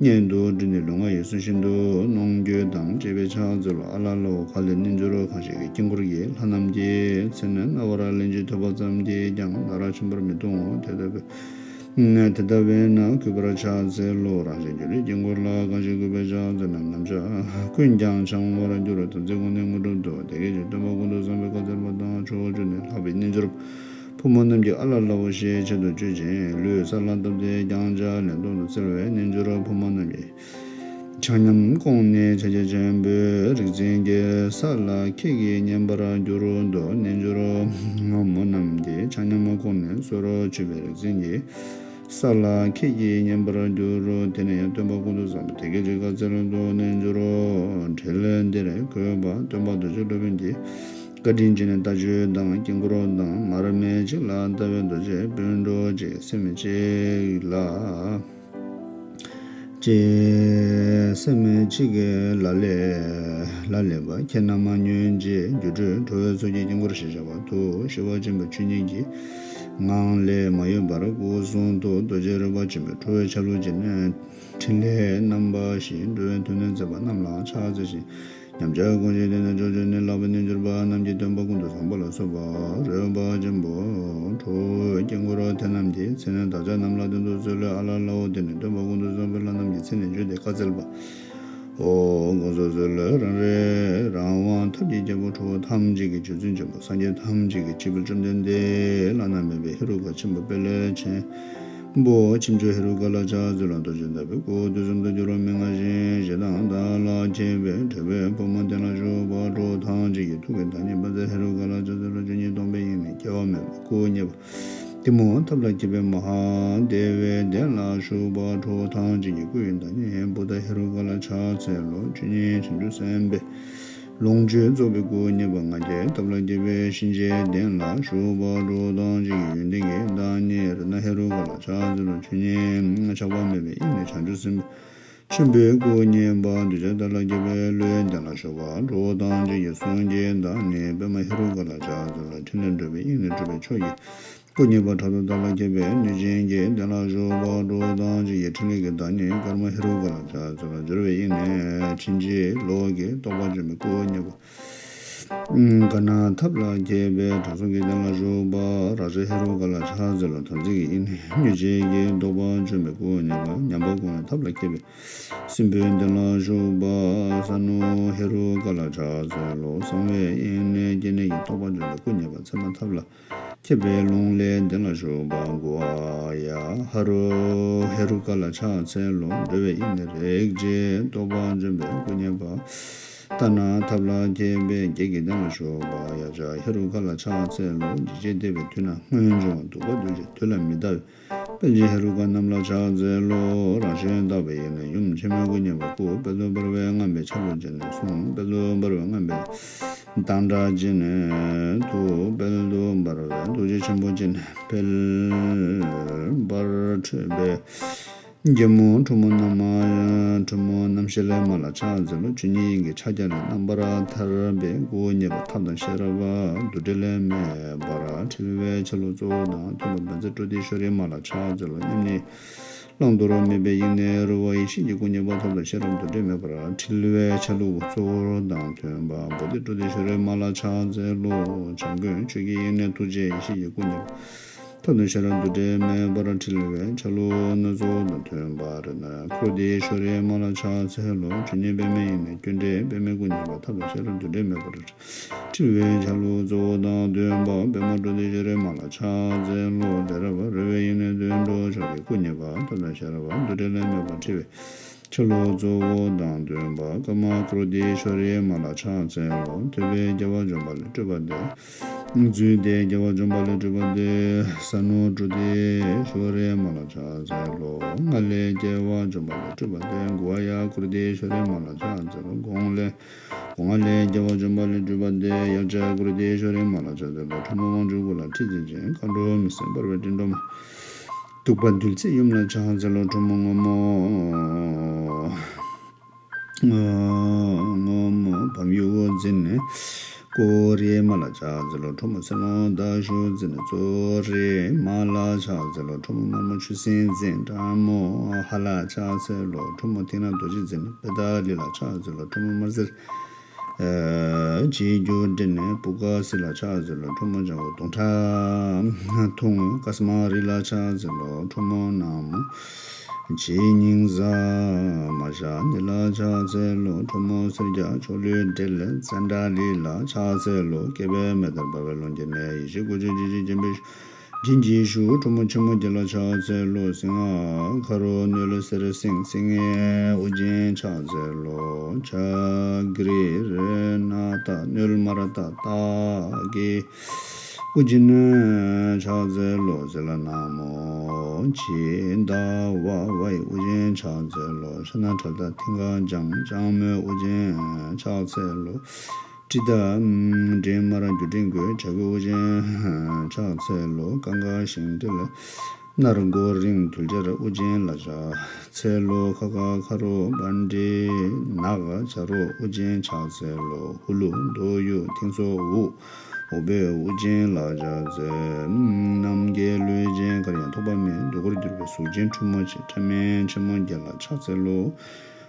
གཉེན་དུ་བསྒྲུབས་ནས་ལུས་ངག་ཡིད་གསུམ་ཤིན་ཏུ་གནོང་འགྱོད་དང་བཅས་པའི་ཕྱག་འཚལ་ལོ། ཨ་ལ་ལ་འོ། གལ་ཏེ་རྣལ་འབྱོར་གང་ཞིག་གིས་དཀྱིལ་འཁོར་གྱི་ལྷ་རྣམས་ཀྱི་མཚན་རྣ་བར་ལེན་ཅིང་ཐོས་པ་ཙམ་གྱིས་ཀྱང་ང་རང་ཆེན་པོར་མི་མཐོང་ངོ་། དེ་ལྟ་བས། དེ་ལྟ་བས་ན་གུས་པར་ཕྱག་འཚལ་ལོ། རང་བཞིན་སྒྱུ་འཕྲུལ་དཀྱིལ་འཁོར་ལ་གང་ཞིག་གུས་པས་ཕྱག་འཚལ་ན། ནམ་ཞག་ཀུན་ཀྱང་འཆིང་བར་འགྱུར་རོ། དམ་ཚིག་ངོ་ནས་དངོས་གྲུབ་ཏུ། དེ་སྐད་ཅེས་སྟོན་པ་ཀུན་ཏུ་བཟང་པོས་བཀའ་སྩལ་པ་དང་། ཕྱོགས་བཅུ་ནས་ལྷགས་པའི་རྣལ་འབྱོར་ཕོ་མོ་རྣམས་ཀྱིས་ཨ་ལ་ལ་འོ་ཞེས་ཆེད་དུ་བརྗོད་ཅིང་ལུས་ས་ལ་བཏབ་སྟེ་བརྐྱངས་ཕྱག་ལན་སྟོང་དུ་བཙལ་བས། རྣལ་འབྱོར་ཕོ་མོ་རྣམས་ཀྱིས་ཆ་མཉམ་བསྐོངས་ནས་ཕྱག་རྒྱ་ཆེན་པོའི་རིག་འཛིན་གྱི་ས་ལ་ཁྱེད་ཀྱིས་མཉན་པར་འགྱུར་རོ། རྣལ་འབྱོར་མོ་རྣམས་ཀྱིས་ཆ་མཉམ་བསྐོངས་ནས་སོར་ཆུད་པའི་རིག་འཛིན་གྱི་ས་ལ་ཁྱེད་ཀྱིས་མཉན་པར་འགྱུར་རོ། དེ་ནས་ཡང་སྟོན་པ་ཀུན་ཏུ་བཟང་པོས་དེ་སྐད་ཅེས་བཀའ་སྩལ་ཏོ། རྣལ་འབྱོར་འཕྲིན་ལས་འདིར་འཁོད་པ་སྟོན་པ་རྡོ་རྗེ་སློབ་དཔོན་གྱིས་བཀའ་དྲིན་ཅན་ནི་ལྟ་སྤྱོད་དང་དཀྱིལ་འཁོར་དང་མར་མེ་གཅིག་ལ་ལྟ་བའི་རྡོ་རྗེ་སྤུན་གྲོགས་གཅིག་སེམས་གཅིག་ལ། ཅེས་སེམས་གཅིག་གིས་ལ་ལས་ལ་ལས་པ་ཁྱེད་རྣམས་མ་ཉོན་ཅིག་སྒྱུ་འཕྲུལ་ཁྲོ་བོའི་ཚོགས་ཀྱི་དཀྱིལ་འཁོར་ཞེས་བྱ་བ་དུ་ཞི་བ་ཆེན་པོའི་ཆོས་ཉིད་ཀྱི་ངང་ལས་མ་གཡོས་པར་སྐུ་གསུང་ཐུགས་རྡོ་རྗེ་རོལ་པ་ཆེན་པོའི་ཁྲོ་བོའི་ཆ་ལུགས་ཅན། འཕྲིན་ལས་རྣམ་པ་བཞི་འགྲོ་བའི་དོན་སྟོན་མཛད་པ་རྣམས་ལ་ཕྱག་འཚལ་ཞིང་། ཉམས་ཆག་ཀུན་ཞི་སྟེ་ནས་ཕྱོགས་བཅུ་ནས་ལྷགས་པའི་རྣལ་འབྱོར་པ་རྣམས་ཀྱིས་སྟོན་པ་ཀུན་ཏུ་བཟང་པོ་ལ་སོགས་པ་རོལ་པ་ཆེན་པོ་ཁྲོ་བོའི་དཀྱིལ་འཁོར་དེ་རྣམས་ཀྱི་མཚན་ནི་བདག་ཅག་རྣམས་ལ་སྟོན་དུ་གསོལ་ལོ། ཨ་ལ་ལ་འོ། དེ་ནས་སྟོན་པ་ཀུན་ཏུ་བཟང་པོས་ལྷ་རྣམས་ཀྱི་མཚན་ནས་བརྗོད་དེ་བཀའ་སྩལ་པ། འོ་དགོངས་སུ་གསོལ་ལོ། རང་རིག་རང་དབང་ཐབས་ཀྱི་རྒྱལ་པོ་ཁྲོ་བོ་ཐམས་ཅད་ཀྱི་རྗེ་བཙུན་ཆེན་པོ་སངས་རྒྱས་ཐམས་ཅད་ཀྱི་སྤྱི་དཔལ་བཅོམ་ལྡན་འདས་བླ་ན་མེད་པའི་ཧེ་རུ་ཀ་ཆེན་པོ་དཔལ་ལས་ཆེན་པོ་ཁྱབ་འཇུག་ཧེ་རུ་ཀ་ལ་ཕྱག་འཚལ་ལོ། རྡོ་རྗེ་ལྟ་བུའི་སྐུ་དུས་གསུམ་དུ་འགྱུར་བ་མི་མངའ་ཞིང་ཞེ་སྡང་དག་ལ་མཁས་པའི་ཁྲོ་བོའི་ཕོ་མོ་གདན་ལ་བཞུགས་པ་ཁྲོ་བོ་ཐམས་ཅད་ཀྱི་ཐུགས་ཀྱི་བདག་ཉིད་བཛྲ་ཧེ་རུ་ཀ་ལ་ཕྱག་འཚལ་ལོ། ཆོས་ཉིད་སྟོང་པའི་དབྱིངས་ནས་སྐྱེ་བ་མེད་པའི་སྐུ་བརྙེས་པ། གཏི་མུག་ཐབས་ལ་མཁས་པའི་མ་ཧཱ་དེ་བའི་གདན་ལ་བཞུགས་པ་ཁྲོ་བོ་ཐམས་ཅད་ཀྱི་སྐུ་ཡི་བདག་ཉིད་བུདྡྷ་ཧེ་རུ་ཀ་ལ་ཕྱག་འཚལ་ལོ། ཆོས་ཉིད་བྱང་ཆུབ་སེམས་དཔའི་ལོངས་སྤྱོད་རྫོགས་པའི་སྐུ་བརྙེས་པ། ང་རྒྱལ་ཐབས་ལ་མཁས་པའི་གཤིན་རྗེའི་གདན་ལ་བཞུགས་པ་ཁྲོ་བོ་ཐམས་ཅད་ཀྱི་ཡོན་ཏན་གྱི་བདག་ཉིད་རཏྣ་ཧེ་རུ་ཀ་ལ་ཕྱག་འཚལ་ལོ། ཆོས་ཉིད་ཆགས་པ་མེད་པའི་དབྱིངས་ནས་བྱང་ཆུབ་སེམས་དཔའི་ཆེན་པོའི་སྐུ་བརྙེས་པ། གདུལ་བྱ་དག་ལ་མཁས་པའི་བློའི་གདན་ལ་བཞུགས་པ་ཁྲོ་བོ་ཐམས་ཅད་ཀྱི་གསུང་གི་བདག་ཉིད་པདྨ་ཧེ་རུ་ཀ་ལ་ཕྱག་འཚལ་ལོ། ཕྲིན་ལས་སྒྲུབ་པའི་དབྱིངས་ནས་སྒྲུབ་པའི་ཕྱོགས་ཀྱི་སྐུ་བརྙེས་པ། ཕྲག་དོག་དག་ལ་མཁས་པའི་གནོད་སྦྱིན་གྱི་གདན་ལ་བཞུགས་པ་ཁྲོ་བོ་ཐམས་ཅད་ཀྱི་ཕྲིན་ལས་ཀྱི་བདག་ཉིད་ཀརྨ་ཧེ་རུ་ཀ་ལ་ཕྱག་འཚལ་ལོ། སྦྱོར་བའི་དབྱིངས་ནས་ཕྱིན་ཅི་ལོག་གི་རྟོག་པ་འཇོམས་པའི་སྐུ་བརྙེས་པ། ག་ན་ཐབས་ལ་མཁས་པའི་དྲང་སྲོང་གི་སྟེང་ལ་བཞུགས་པ། རང་གཞན་ཧེ་རུ་ཀ་ལ་ཕྱག་འཚལ་ལོ། དམ་ཚིག་གི་དབྱིངས་ནས་མྱུར་བྱེད་ཀྱི་རྟོགས་པ་འབྱོངས་པའི་སྐུ་མཉེས་པ། ཉམས་པ་སྐོང་བའི་ཐབས་ལ་མཁས་པའི་སྲིན་པོའི་སྟེང་ལ་བཞུགས་པ། ས་ནུ་ཧེ་རུ་ཀ་ལ་ཕྱག་འཚལ་ལོ། གསང་བའི་དབྱིངས་ནས་སྐྱེ་གནས་ཀྱི་རྟོགས་པ་འབྱོངས་པའི་སྐུ་མཉེས་པ། མཚན་མ་ཐབས་ལ་མཁས་པའི་རླུང་ལྷའི་སྟེང་ལ་བཞུགས་པ། གུ་ཝཱ་ཡ་ཧ་རུ་ཧེ་རུ་ཀ་ལ་ཕྱག་འཚལ་ལོ། འགྲོ་བའི་དབྱིངས་ནས་རེག་བྱའི་རྟོགས་པ་འབྱོངས་པའི་སྐུ་མཉེས་པ། ཏཱ་ན་ཐབས་ལ་མཁས་པའི་བགེགས་ཀྱི་སྟེང་ལ་བཞུགས་པ། ཡ་ཇ་ཧེ་རུ་ཀ་ལ་ཕྱག་འཚལ་ལོ། འཇིགས་བྱེད་འདས་པའི་དུས་ན་སྔོན་བྱུང་བ། གདུག་པ་འདུལ་བྱེད་དུས་ལ་མི་ལྟ་བའི་དཔལ་ཆེན་ཧེ་རུ་ཀ་རྣམས་ལ་ཕྱག་འཚལ་ལོ། རང་གཞན་དག་པའི་དབྱིངས་ནས་ཡུམ་ཆེན་མོའི་སྐུ་མཉེས་པ། སྐུ་དཔལ་དུ་འབར་བའི་རྔམ་པའི་ཆ་ལུགས་ཅན་ནས་གསུངས། དཔལ་དུ་འབར་བའི་རྔམ་པའི་མདངས་སྒྲ་ཅན་ནས། ཐུགས་དཔལ་དུ་འབར་བའི་ཐུགས་རྗེ་ཆེན་པོ་ཅན་ནས་འཕེལ་བར་འཕྲོས་པའི་རྒྱལ་མོ་ཁྲོ་མོ་རྣམ་ཁྲོ་མོ་རྣམ་ཤེས་ལྷ་མ་ལ་ཕྱག་འཚལ་ལོ། ཆོས་ཉིད་དབྱིངས་ཀྱི་ཕྱག་རྒྱ་ལས་རྣམ་པར་ཐར་པའི་སྐུ་མཉེས་པ། ཐབས་དང་ཤེས་རབ་རྡུལ་བྲལ་ལས་མེད་པར་འཁྲིལ་བའི་ཆ་ལུགས་གཙོ་བོ་དང་མཐུན་པ། བཛྲ་ཀྲོ་དྷི་ཤྭ་རི་མ་ལ་ཕྱག་འཚལ་ལོ། མཉམ་ཉིད་བླང་དོར་མེད་པའི་དབྱིངས་ནས་རོལ་བ་ཡེ་ཤེས་ཀྱི་སྐུ་མཉེས་པ། ཐབས་དང་ཤེས་རབ་རྡུལ་བྲལ་མེད་པར་འཁྲིལ་བའི་ཆ་ལུགས་གཙོ་བོ་དང་མཐུན་པ། བོ་དྷི་ཀྲོ་དྷི་ཤྭ་རི་མ་ལ་ཕྱག་འཚལ་ལོ། བྱམས་མགོན་ཆོས་ཀྱི་དབྱིངས་ནས་ཐུགས་རྗེ་ཡེ་ཤེས་ཀྱི་སྐུ་མཉེས་པ། ཐབས་དང་ཤེས་རབ་རྡུལ་བྲལ་མེད་པར་འཁྲིལ་བའི་ཆ་ལུགས་སྣ་ཚོགས་དང་མཐུན་པ། རཏྣ་ཀྲོ་དྷི་ཤྭ་རི་མ་ལ་ཕྱག་འཚལ་ལོ། ཆོས་ཉིད་པདྨའི་དབྱིངས་ནས་སྐྱོན་བྲལ་པདྨའི་སྐུ་མཉེས་པ། ཐབས་དང་ཤེས་རབ་རྡུལ་བྲལ་མེད་པར་འཁྲིལ་བའི་ཆ་ལུགས་གཙོ་བོ་དང་མཐུན་པ། པདྨ་ཀྲོ་དྷི་ཤྭ་རི་མ་ལ་ཕྱག་འཚལ་ལོ། ལས་རབ་རོལ་བའི་དབྱིངས་ནས་དུད་འགྲོ་མཆོག་གི་སྐུ་མཉེས་པ། ཐབས་དང་ཤེས་རབ་རྡུལ་བྲལ་ལས་མེད་པར་འཁྲིལ་བའི་ཆ་ལུགས་གཙོ་བོ་དང་མཐུན་པ། ཀ་མ་ཀྲོ་དྷི་ཤྭ་རི་མ་ལ་ཕྱག་འཚལ་ལོ། ཐོས་པས་རྒྱལ་བ་འཇོམས་པ་ལས་སྤྲུལ་པ་སྟེ། རྫུས་ཏེ་རྒྱལ་བ་འཇོམས་པ་ལས་སྤྲུལ་པ་སྟེ། ས་ནུ་ཀྲོ་དྷི་ཤྭ་རི་མ་ལ་ཕྱག་འཚལ་ལོ། ང་ལས་རྒྱལ་བ་འཇོམས་པ་ལས་སྤྲུལ་པ་སྟེ། གུ་ཝཱ་ཡ་ཀྲོ་དྷི་ཤྭ་རི་མ་ལ་ཕྱག་འཚལ་ལོ། གོང་ལས་གོང་ང་ལས་རྒྱལ་བ་འཇོམས་པ་ལས་སྤྲུལ་པ་སྟེ། ཡ་ཇ་ཀྲོ་དྷི་ཤྭ་རི་མ་ལ་ཕྱག་འཚལ་ལོ། ཁྲོ་མོ་དབང་ཕྱུག་སྐུ་ལ་ཁྲི་འཛིན་ཅིང་། མཁའ་འགྲོ་མི་ཟད་འབར་བའི་སྤྲིན་སྒྲོམ། གདུག་པ་འདུལ་མཛད་ཡུམ་ལ་ཕྱག་འཚལ་ལོ། ཁྲོ་མོ་སྔོན་མོ། སྔོན་མོ་བམ་ཡུག་འཛིན་ནས་ཀོ་རི་མ་ལ་ཕྱག་འཚལ་ལོ། ཁྲོ་མོ་སེར་མོ་མདའ་གཞུ་འཛིན་ནས་ཙོ་རི་མ་ལ་ཕྱག་འཚལ་ལོ། ཁྲོ་མོ་དམར་མོ་ཆུ་སྲིན་འཛིན་སྦྲང་མོ་ཧ་ལ་ཕྱག་འཚལ་ལོ། ཁྲོ་མོ་མཐིང་ནག་རྡོ་རྗེ་འཛིན་པེ་ཏ་ལི་ལ་ཕྱག་འཚལ་ལོ། ཁྲོ་མོ་དམར་སེར་བྱེད་རྒྱུ་འདྲེན་ནས་པུ་ཀ་སི་ལ་ཕྱག་འཚལ་ལོ། ཁྲོ་མོ་ལྗང་གུ་དུང་ཁྲ་ཐུང་ཀ་སྨ་རི་ལ་ཕྱག་འཚལ་ལོ། ཁྲོ་མོ་ནག་མོ་བྱེད་སྙིང་ཟ་མ་ཤ་ནི་ལ་ཕྱག་འཚལ་ལོ། ཁྲོ་མོ་སེར་སྐྱ་ཕྱོགས་ལུས་འདྲེལ་ཙན་དྲ་ལི་ལ་ཕྱག་འཚལ་ལོ། སྐེད་པའི་མེ་ལྟར་འབར་བའི་རླུང་གིས་ནི་ཡེ་ཤེས་སྐུ་ཆུ་ལྗིད་ཀྱིས་བརྒྱན་པའི་བྱིན་གྱིས་ཞུ། ཁྲོ་མོ་ཆེན་མོ་བརྒྱད་ལ་ཕྱག་འཚལ་ལོ། སིང་ཧ་ཁ་རུ་སྣེལ་སེར་སེང་སེང་ངེ་ཨུ་རྒྱན་ཕྱག་འཚལ་ལོ། ཇ་གི་རི་ན་ཏ་སྣེལ་དམར་ཏ་སྟག་གི་ཨུ་རྒྱན་ཕྱག་འཚལ་ལོ། ཟི་ལ་ནག་མོ་ཇི་ད་ཝ་ཝའི་ཨུ་རྒྱན་ཕྱག་འཚལ་ལོ། ཤ་ན་ཁྲ་ལ་མཐིང་ག་ལྗང་ལྗང་མོའི་ཨུ་རྒྱན་ཕྱག་འཚལ་ལོ། ཀྲི་ད་འདྲེ་དམར་རྒྱུ་འདྲེ་མགོའི་བྱ་རྒོད་ཨུ་རྒྱན་ཕྱག་འཚལ་ལོ། ཀ་ག་ཤིང་འདྲེ་ལ་སྣར་མགོ་རིང་དུལ་སྦྱར་ཨུ་རྒྱན་ལ་ཕྱག་འཚལ་ལོ། ཁ་ག་ཁ་རུ་པཎ་ཌི་ནག་བྱ་རོག་ཨུ་རྒྱན་ཕྱག་འཚལ་ལོ། ཧུ་ལུ་མདོ་ཡུ་མཐིང་སོགས་དབུ་འོག་པའི་ཨུ་རྒྱན་ལ་ཕྱག་འཚལ། རྣམ་རྒྱལ་ལུས་ཅན་གར་ཡང་ཐོགས་པ་མེད། དུས་འཁོར་སྒྱུར་བའི་གཟུགས་ཅན་ཁྲོ་མོ་ཆེ། ཕྲ་མེན་ཆེན་མོ་བརྒྱད་ལ་ཕྱག་འཚལ་ལོ།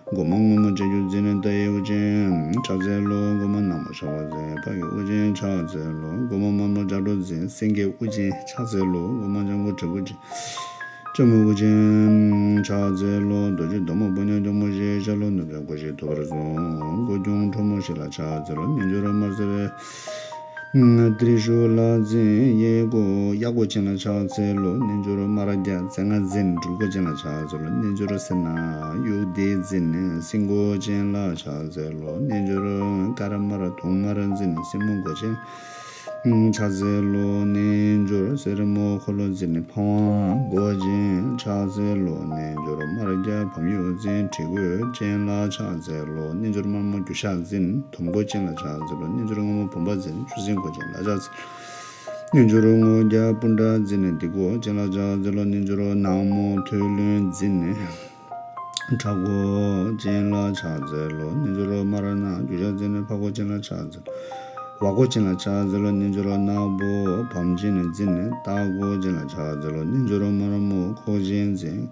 སྒོ་མ་སྔོན་མོ་ལྕགས་ཀྱུ་འཛིན་ནས་རྟ་ཡི་ཨུ་རྒྱན་ཕྱག་འཚལ་ལོ། སྒོ་མ་ནག་མོ་ཤ་བ་འཛིན་ཕག་གི་ཨུ་རྒྱན་ཕྱག་འཚལ་ལོ། སྒོ་མ་དམར་མོ་ལྕགས་སྒྲོག་འཛིན་སེང་གེ་ཨུ་རྒྱན་ཕྱག་འཚལ་ལོ། སྒོ་མ་ལྗང་གུ་དྲིལ་བུ་འཛིན་ལྕགས་མོ་ཨུ་རྒྱན་ཕྱག་འཚལ་ལོ། རྡོ་རྗེ་སྡོང་པོ་པོ་ཉ་གྱོག་མོ་བཞི་ཤ་ལོ་ནུབ་ཀྱང་གོ་ཤེས་ཐོབ་པར་གསུངས། སྒོ་སྐྱོང་ཁྲོ་མོ་བཞི་ལ་ཕྱག་འཚལ་ལོ། རྣལ་འབྱོར་དམར་སེར་ཏྲི་ཤུ་ལ་འཛིན་གཡས་སྐོར་གཡས་སྐོར་ཅན་ལ་ཕྱག་འཚལ་ལོ། རྣལ་འབྱོར་དམར་རྒྱ་རྩེ་ལྔ་འཛིན་སྦྲུལ་སྐོར་ཅན་ལ་ཕྱག་འཚལ་ལོ། རྣལ་འབྱོར་སེར་ནག་དབྱུག་སྡེ་འཛིན་སེང་སྐོར་ཅན་ལ་ཕྱག་འཚལ་ལོ། རྣལ་འབྱོར་དཀར་དམར་དུང་དམར་འཛིན་སེན་མོ་སྐོར་ཅན་ཕྱག་འཚལ་ལོ། རྣལ་འབྱོར་སེར་མོ་འཁོར་ལོ་འཛིན་ཕ་ཝང་སྐོར་ཅན་ཕྱག་འཚལ་ལོ། རྣལ་འབྱོར་དམར་རྒྱ་བམ་ཡུག་འཛིན་གྲི་གུག་ཅན་ལ་ཕྱག་འཚལ་ལོ། རྣལ་འབྱོར་དམར་མོ་རྒྱུ་ཞགས་འཛིན་དོམ་སྐོར་ཅན་ལ་ཕྱག་འཚལ་ལོ། རྣལ་འབྱོར་སྔོན་མོ་བུམ་པ་འཛིན་ཆུ་སྲིན་སྐོར་ཅན་ལ་ཕྱག་འཚལ། རྣལ་འབྱོར་སྔོ་རྒྱ་སྤུན་ཀྲག་འཛིན་ནས་སྡིག་སྐོར་ཅན་ལ་ཕྱག་འཚལ་ལོ། རྣལ་འབྱོར་ནག་མོ་ཐོད་རློན་འཛིན་ནས་ཁྲག་སྐོར་ཅན་ལ་ཕྱག་འཚལ་ལོ། རྣལ་འབྱོར་དམར་ནག་རྒྱུ་ཞགས་འཛིན་ནས་ཕག་སྐོར་ཅན་ལ་ཕྱག་འཚལ། ཝ་སྐོར་ཅན་ལ་ཕྱག་འཚལ་ལོ། རྣལ་འབྱོར་ནག་པོ་བམ་ཅན་འཛིན་ནས་སྟག་སྐོར་ཅན་ལ་ཕྱག་འཚལ་ལོ། རྣལ་འབྱོར་དམར་མོ་ཁོག་ཅན་འཛིན་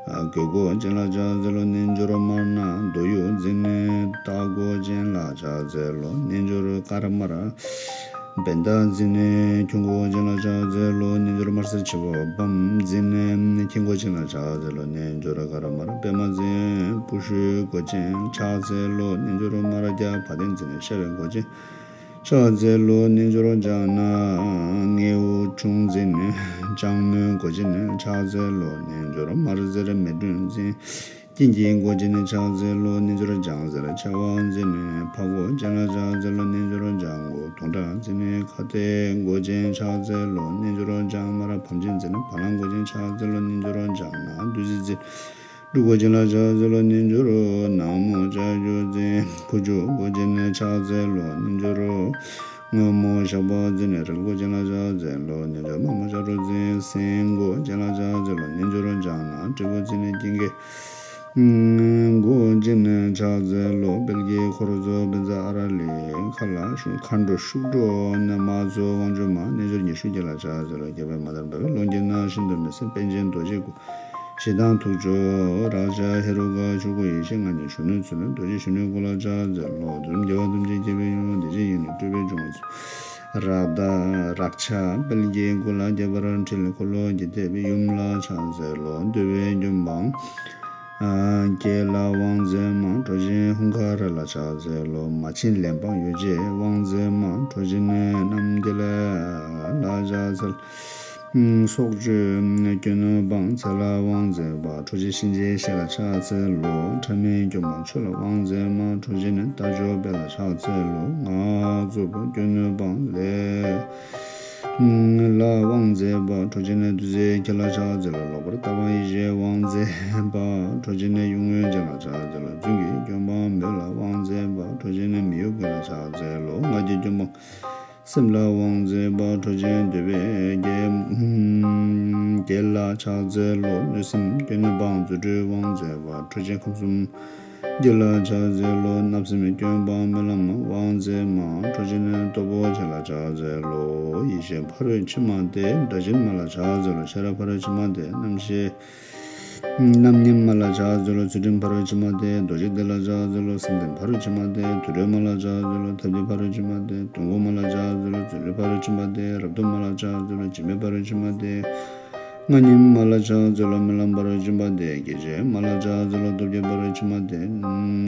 གོས་གོས་ཅན་ལ་ཕྱག་འཚལ་ལོ། རྣལ་འབྱོར་དམར་ནག་རྡོ་གཡུ་འཛིན། རྟ་གོས་ཅན་ལ་ཕྱག་འཚལ་ལོ། རྣལ་འབྱོར་དཀར་དམར་བེན་ད་འཛིན། ཁྱུང་གོས་ཅན་ལ་ཕྱག་འཚལ་ལོ། རྣལ་འབྱོར་དམར་སེར་བྱེ་བ་འབུམ་འཛིན། ཁྱི་གོས་ཅན་ལ་ཕྱག་འཚལ་ལོ། རྣལ་འབྱོར་དཀར་དམར་པད་མ་འཛིན། པུ་ཤུ་གོས་ཅན་ཕྱག་འཚལ་ལོ། རྣལ་འབྱོར་དམར་རྒྱ་བ་དན་འཛིན། ཤ་བའི་གོས་ཅན་ཕྱག་འཚལ་ལོ། རྣལ་འབྱོར་ལྗང་ནག་ངེའུ་ཆུང་འཛིན། ལྕང་མོའི་གོས་ཅན་ཕྱག་འཚལ་ལོ། རྣལ་འབྱོར་དམར་སེར་མེ་སྦྲུལ་འཛིན། སྐྱིན་གྱི་གོས་ཅན་ཕྱག་འཚལ་ལོ། རྣལ་འབྱོར་ལྗང་སེར་མཆེ་བ་འཛིན། ཕག་གོས་ཅན་ལ་ཕྱག་འཚལ་ལོ། རྣལ་འབྱོར་ལྗང་གོས་དུང་ཁྲ་འཛིན། ཁྭ་ཏའི་གོས་ཅན་ཕྱག་འཚལ་ལོ། རྣལ་འབྱོར་ལྗང་དམར་བམ་ཆེན་འཛིན། བ་ལང་གོས་ཅན་ཕྱག་འཚལ་ལོ། རྣལ་འབྱོར་ལྗང་ནག་བདུད་རྩི་འཛིན། འབྲུ་གོས་ཅན་ལ་ཕྱག་འཚལ་ལོ། རྣལ་འབྱོར་ནག་མོ་ལྕགས་ཀྱུ་འཛིན། ཁུ་བྱུག་གོས་ཅན་ཕྱག་འཚལ་ལོ། རྣལ་འབྱོར་སྔོན་མོ་ཞགས་པ་འཛིན། རལ་གོས་ཅན་ལ་ཕྱག་འཚལ་ལོ། རྣལ་འབྱོར་དམར་མོ་ལྕགས་སྒྲོག་འཛིན། སེང་གོས་ཅན་ལ་ཕྱག་འཚལ་ལོ། རྣལ་འབྱོར་ལྗང་ནག་སྤྲེའུ་འཛིན། སྐྱིན་གྱི་གོས་ཅན་ཕྱག་འཚལ་ལོ། དཔལ་གྱི་འཁོར་ཚོགས་བཛྲ་ཨ་ར་ལི་ཀ་ལ་ཤུ་མཁའ་འགྲོ་ཤུགས་འགྲོ་ནས་མ་ཚོ་དབང་ཕྱུག་མ། རྣལ་འབྱོར་ཉི་ཤུ་རྒྱལ་ལ་ཕྱག་འཚལ་ལོ། རྒྱལ་བའི་མ་དར་འབར་བའི་ཀློང་གི་ནགས་ཤིན་ཏུ་མི་སྲིད་པཎ་ཆེན་རྡོ་རྗེའི་སྐུ། ཞེ་སྡང་དུག་མཆོག་རཀྵ་ཧེ་རུ་ཀ་ཆོས་སྐུ་ཡེ་ཤེས་ལྔ་ཉིད་གཞོན་ནུའི་ཚུལ། རྡོ་རྗེ་གཞོན་ནུའི་སྐུ་ལ་ཕྱག་འཚལ་ལོ། དུས་གསུམ་རྒྱལ་བ་ཐམས་ཅད་མཁྱེན་པའི་ཡུམ། བདེ་གཤེགས་དབྱིངས་ནས་སྤྲུལ་པའི་འབྱུང་བ་ཚུལ། རཀྟ་རཀྵ་དཔལ་གྱི་སྐུ་ལ་ཁྱབ་པར་འཁྲིལ། འཁོར་ལོ་བརྒྱད་ཐེག་པའི་ཡུམ་ལ་ཕྱག་འཚལ་ལོ། འདུལ་བའི་འཇོམས་པ་ཨ་ཀེ་ལ་དབང་མཛད་མ། ཁྲོ་ཆེན་ཧཱུྃ་ཁ་ར་ལ་ཕྱག་འཚལ་ལོ། མ་ཆེན་ལན་འབངས་ཡོ་བྱད་དབང་མཛད་མ། ཁྲོ་ཆེན་རྣམ་རྒྱལ་ལ་ཕྱག་འཚལ། སྲོག་གཅོད་སྐྱོན་སྤངས་ཚེ་ལ་དབང་མཛད་པ། ཁྲོ་ཆེན་གཤིན་རྗེའི་གཤེད་ལ་ཕྱག་འཚལ་ལོ། ཕྲ་མེན་སྐྱོན་སྤངས་ཆོས་ལ་དབང་མཛད་མ། ཁྲོ་ཆེན་རྟ་མཆོག་དཔལ་ལ་ཕྱག་འཚལ་ལོ། ངག་རྩུབ་སྐྱོན་སྤངས་ལས་ལ་དབང་མཛད་པ། ཁྲོ་ཆེན་བདུད་རྩིའི་ཁྱི་ལ་ཕྱག་འཚལ་ལོ། ལོག་པར་ལྟ་སྤངས་ཡེ་ཤེས་དབང་མཛད་པ། ཁྲོ་ཆེན་གཡུལ་ངོ་ཅན་ལ་ཕྱག་འཚལ་ལོ། རྫུན་གྱི་སྐྱོན་སྤངས་མོད་ལ་དབང་མཛད་པ། ཁྲོ་ཆེན་མི་གཡོ་ཀུན་ལ་ཕྱག་འཚལ་ལོ། ངག་གི་སྐྱོན་སྤངས་སེམས་ལ་དབང་མཛད་པ། ཁྲོ་ཆེན་འདོད་པའི་རྒྱལ་རྒྱལ་ལ་ཕྱག་འཚལ་ལོ། གནོད་སེམས་སྐྱོན་སྤངས་རྫུ་འཕྲུལ་དབང་མཛད་པ། ཁྲོ་ཆེན་ཁམས་གསུམ་རྒྱལ་ལ་ཕྱག་འཚལ་ལོ། བརྣབ་སེམས་སྐྱོན་སྤངས་སྨོན་ལམ་དབང་མཛད་མ། ཁྲོ་ཆེན་སྟོབས་པོ་ཆེ་ལ་ཕྱག་འཚལ་ལོ། ཡེ་ཤེས་ཕ་རོལ་ཕྱིན་མ་སྟེ་སྒྲ་གཅན་མ་ལ་ཕྱག་འཚལ་ལོ། ཤེས་རབ་ཕ་རོལ་ཕྱིན་མ་སྟེ་རྣམ་ཤེས་རྣམ་གཉིས་མ་ལ་ཕྱག་འཚལ་ལོ། ཚུལ་ཁྲིམས་ཕ་རོལ་ཕྱིན་མ་སྟེ་རྡོ་རྗེ་གདན་ལ་ཕྱག་འཚལ་ལོ། བསམ་གཏན་ཕ་རོལ་ཕྱིན་མ་སྟེ་དུད་འགྲོ་མ་ལ་ཕྱག་འཚལ་ལོ། ཐབས་མཁས་ཕ་རོལ་ཕྱིན་མ་སྟེ་དོན་ཀུན་མ་ལ་ཕྱག་འཚལ་ལོ། རྫུ་འཕྲུལ་ཕ་རོལ་ཕྱིན་མ་སྟེ་རབ་ཏུ་མ་ལ་ཕྱག་འཚལ་ལོ། འཇིགས་མེད་ཕ་རོལ་ཕྱིན་མ་སྟེ་ལྔ་ཉིད་མ་ལ་ཕྱག་འཚལ་ལོ། སྨོན་ལམ་ཕ་རོལ་ཕྱིན་པ་སྟེ་སྐྱེ་མཆེད་མ་ལ་ཕྱག་འཚལ་ལོ། སྟོབས་ཀྱི་ཕ་རོལ་ཕྱིན་པ་སྟེ་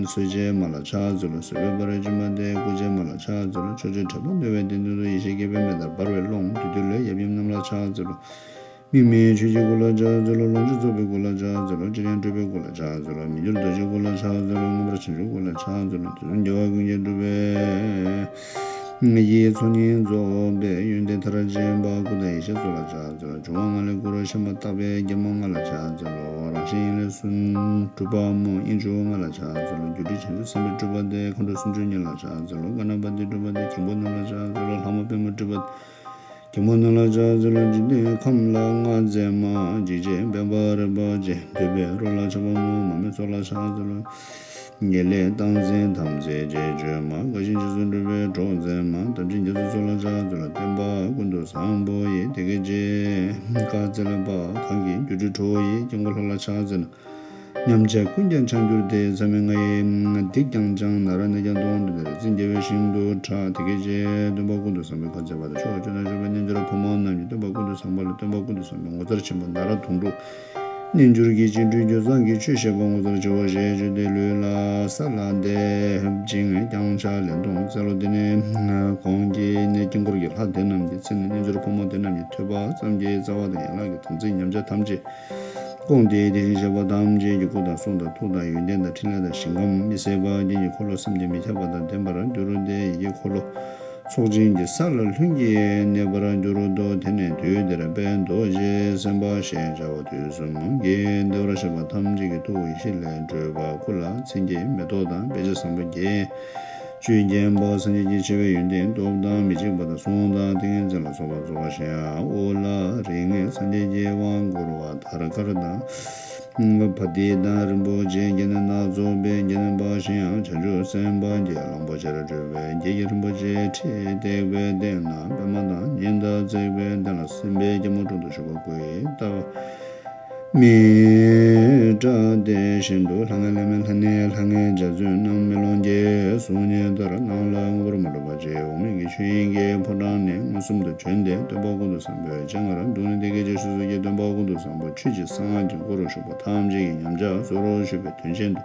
གསོད་བྱེད་མ་ལ་ཕྱག་འཚལ་ལོ། བཟོད་པའི་ཕ་རོལ་ཕྱིན་པ་སྟེ་བཀོལ་བྱེད་མ་ལ་ཕྱག་འཚལ་ལོ། ཕྱོགས་བཅུའི་དྲེགས་པ་གནོད་པའི་གཏན་ཚིགས་སུ་ཡེ་ཤེས་སྐྱེ་བའི་མེ་ལྟར་འབར་བའི་ཀློང་། བདུད་འདུལ་བའི་ཡབ་ཡུམ་རྣམས་ལ་ཕྱག་འཚལ་ལོ། དམིགས་མེད་ཆོས་ཀྱི་སྐུ་ལ་ཕྱག་འཚལ་ལོ། ལོངས་སྤྱོད་རྫོགས་པའི་སྐུ་ལ་ཕྱག་འཚལ་ལོ། སྤྱི་དོན་སྤྲུལ་པའི་སྐུ་ལ་ཕྱག་འཚལ་ལོ། མི་འགྱུར་རྡོ་རྗེའི་སྐུ་ལ་ཕྱག་འཚལ་ལོ། མངོན་པར་བྱང་ཆུབ་སྐུ་ལ་ཕྱག་འཚལ་ལོ། དུས་གསུམ་རྒྱལ་བ་ཀུན་གྱི་སྤྲུལ་པའི་ཡི་ཚོགས་གཉིས་རྫོགས་པའི་ཡོན་ཏན་མཐར་ཕྱིན་པ་སྐུ་དང་ཡེ་ཤེས་གཙོ་ལ་ཕྱག་འཚལ་ལོ། འབྱུང་བ་ལྔ་ལས་སྐུ་རུ་ཤེས་པ་རྟག་པའི་རྒྱལ་མོ་ལྔ་ལ་ཕྱག་འཚལ་ལོ། རང་བཞིན་ཡེ་ཤེས་གསུམ་གྲུབ་པ་མོ་དབྱིངས་ཕྱུག་ལྔ་ལ་ཕྱག་འཚལ་ལོ། སྒྱུ་འཕྲུལ་བྱང་ཆུབ་སེམས་དཔའི་སྤྲུལ་པ་སྟེ་མཁའ་འགྲོ་སུམ་ཅུ་གཉིས་ལ་ཕྱག་འཚལ་ལོ། ཀ་ན་པ་ཏིའི་སྤྲུལ་པ་སྟེ་མཁན་པོ་རྣམས་ལ་ཕྱག་འཚལ་ལོ། ལྷ་མོ་པདྨོའི་སྤྲུལ་པ་སྟེ་མཁན་པོ་རྣམས་ལ་ཕྱག་འཚལ་ལོ། འཇིག་རྟེན་ཁམས་ལ་མངའ་མཛད་མ། འཇིགས་བྱེད་འཕེན་པ་རིན་པོ་ཆེ། འདོད་པའི་རོ་ལ་ཆགས་པ་མོ། མར་མེ་མཚོ་ལ་ཕྱག་འཚལ་ལོ། ངེས་ལེགས་སྟངས་འཛིན་དམ་ཚིག་རྗེས་གཅོད་མ། དགའ་བཞིན་རྗེས་སུ་འགྲོ་བའི་གྲོགས་མཛད་མ། དམ་ཅན་རྒྱ་མཚོའི་མཚོ་ལ་ཕྱག་འཚལ་ལོ། བསྟན་པ་ཀུན་ཏུ་བཟང་པོ་ཡི། དེ་སྐད་ཅེས་བཀའ་སྩལ་པ། གང་གིས་སྒྱུ་འཕྲུལ་ཁྲོ་བོ་ཡི། དཀྱིལ་འཁོར་ལྷ་ལ་ཕྱག་འཚལ་ན། ཉམས་ཆག་ཀུན་ཀྱང་བྱང་འགྱུར་ཏེ། མཚམས་མེད་ལྔ་ཡི་སྡིག་ཀྱང་སྦྱངས། ནད་རྣམས་ཀྱང་སྟོངས་འགྲོ་སྟེ། རེག་ཚད་རྒྱལ་བའི་ཞིང་དུ་གྲགས། དེ་སྐད་ཅེས་སྟོན་པ་ཀུན་ཏུ་བཟང་པོས་བཀའ་སྩལ་པ་དང་། ཕྱོགས་བཅུ་ན་བཞུགས་པའི་རྣལ་འབྱོར་ཕོ་མོ་རྣམས་ཀྱིས་སྟོན་པ་ཀུན་ཏུ་བཟང་པོ་ལ་བསྟན་པ་ཀུན་ཏུ་བཟང་པོའི་ངོ་མཚར་ཆེན་པོ་ནཱ་རོ་དུང་སྒྲུབ། རྣལ་འབྱོར་གྱི་སྤྱི་འགྲོས་འགྱུར་བཟང་གི་ཆོས་བཤད་པ་ངོ་མཚར་ཆེ་བོ་ཞེས་བརྗོད་དེ་ལུས་ལ་ས་ལ་འདེབས་ཅིང་བརྐྱང་ཕྱག་ལན་སྟོང་སྩལ་ལོ། དེ་ནས་གོང་གི་ནས་དཀྱིལ་འཁོར་གྱི་ལྷ་དེ་རྣམས་ཀྱི་ཚེ་ནས་རྣལ་འབྱོར་ཕོ་མོ་དེ་རྣམས་ཀྱི་ཐོས་པ་ཙམ་གྱི་རྩ་བ་དང་ཡན་ལག་གི་དམ་ཚིག་ཉམས་ཆག་ཐམས་ཅད་སྐོང་སྟེ། དེ་བཞིན་གཤེགས་པ་ཐམས་ཅད་ཀྱི་སྐུ་དང་གསུང་དང་ཐུགས་དང་ཡོན་ཏན་དང་ཕྲིན་ལས་དང་ཞིང་ཁམས་མི་ཟད་པ་རྒྱན་གྱི་འཁོར་ལོ་བསམ་གྱིས་མི་ཁྱབ་པ་དང་ལྡན་པར་འགྱུར་ཏེ། ཡི་གེ་འཁོར་ལོ་ཚོགས་ཆེན་གྱི་ས་ལ་ལྷུན་གྱིས་གནས་པར་འགྱུར་ཏོ། དེ་ནས་དུས་དེར་དཔལ་རྡོ་རྗེ་སེམས་དཔའ་ཞེས་བྱ་བ་དུས་གསུམ་གྱི་བདེ་བར་གཤེགས་པ་ཐམས་ཅད་ཀྱི་ཐུགས་ཡེ་ཤེས་ལས་སྤྲོས་པ་སྐུ་ལ་མཚན་གྱི་མེ་ཏོག་དང་དཔེ་བྱད་བཟང་པོ་བརྒྱད་ཅུས་བརྒྱན་པ། སངས་རྒྱས་ཀྱི་ཆེ་བའི་ཡོན་ཏན་སྟོབས་དང་མི་འཇིགས་པ་དང་གསུང་དང་ཏིང་ངེ་འཛིན་ལ་སོགས་པ་རྫོགས་པར་ཤར། དབུ་ལ་རིགས་ལྔའི་སངས་རྒྱས་ཀྱི་དབང་བསྐུར་བ་དར་དཀར་དང་། བ་དྷི་དང་རིན་པོ་ཆེའི་རྒྱན་སྣ་ཚོགས་པའི་རྒྱན་པ་བཞི་ཡང་བྱང་ཆུབ་སེམས་དཔའ་གྱི་གླང་པོ་ཆེར་སྤྲུལ་པའི་རྒྱལ་གྱི་རིན་པོ་ཆེའི་ཁྲི་བཏེགས་པའི་སྟེང་ན་པདྨ་དང་ཉི་ཟླ་བརྩེགས་པའི་སྟེང་ལ་སྲིན་པོའི་རྒྱལ་མོ་དྲུང་དུ་བཞུགས་པ་སྐུ་ཡི་ལྟ་བ་མི་ སྒྲ་དེ་བཞིན་དུ་ལྷ་ལྔ་ལས་མེད་ལྷ་ནས་ལྷ་ལྔའི་འཇའ་ཚོན་རྣམས་མེ་ལོང་གི་གཟུགས་བརྙན་ལྟར་སྣང་ལ་མངོན་པར་མ་གྲུབ་པ་ཅིག་འོག་མིན་གྱི་ཆོས་དབྱིངས་ཀྱི་ཕོ་བྲང་ནས་མངོན་སུམ་དུ་བྱོན་ཏེ་སྟོན་པ་ཀུན་ཏུ་བཟང་པོའི་སྤྱན་སྔར་འདུག་ནས། དེ་སྐད་ཅེས་གསོལ་ཚོགས་ཀྱིས། སྟོན་པ་ཀུན་ཏུ་བཟང་པོ་ཁྱོད་ཀྱི་གསང་སྔགས་ཀྱི་སྐུ་རུ་བཞུགས་པ་ཐམས་ཅད་ཀྱི་ཉམས་ཆག་གསོ་རུ་གཞུག་པའི་དོན་ཆེན་དུ།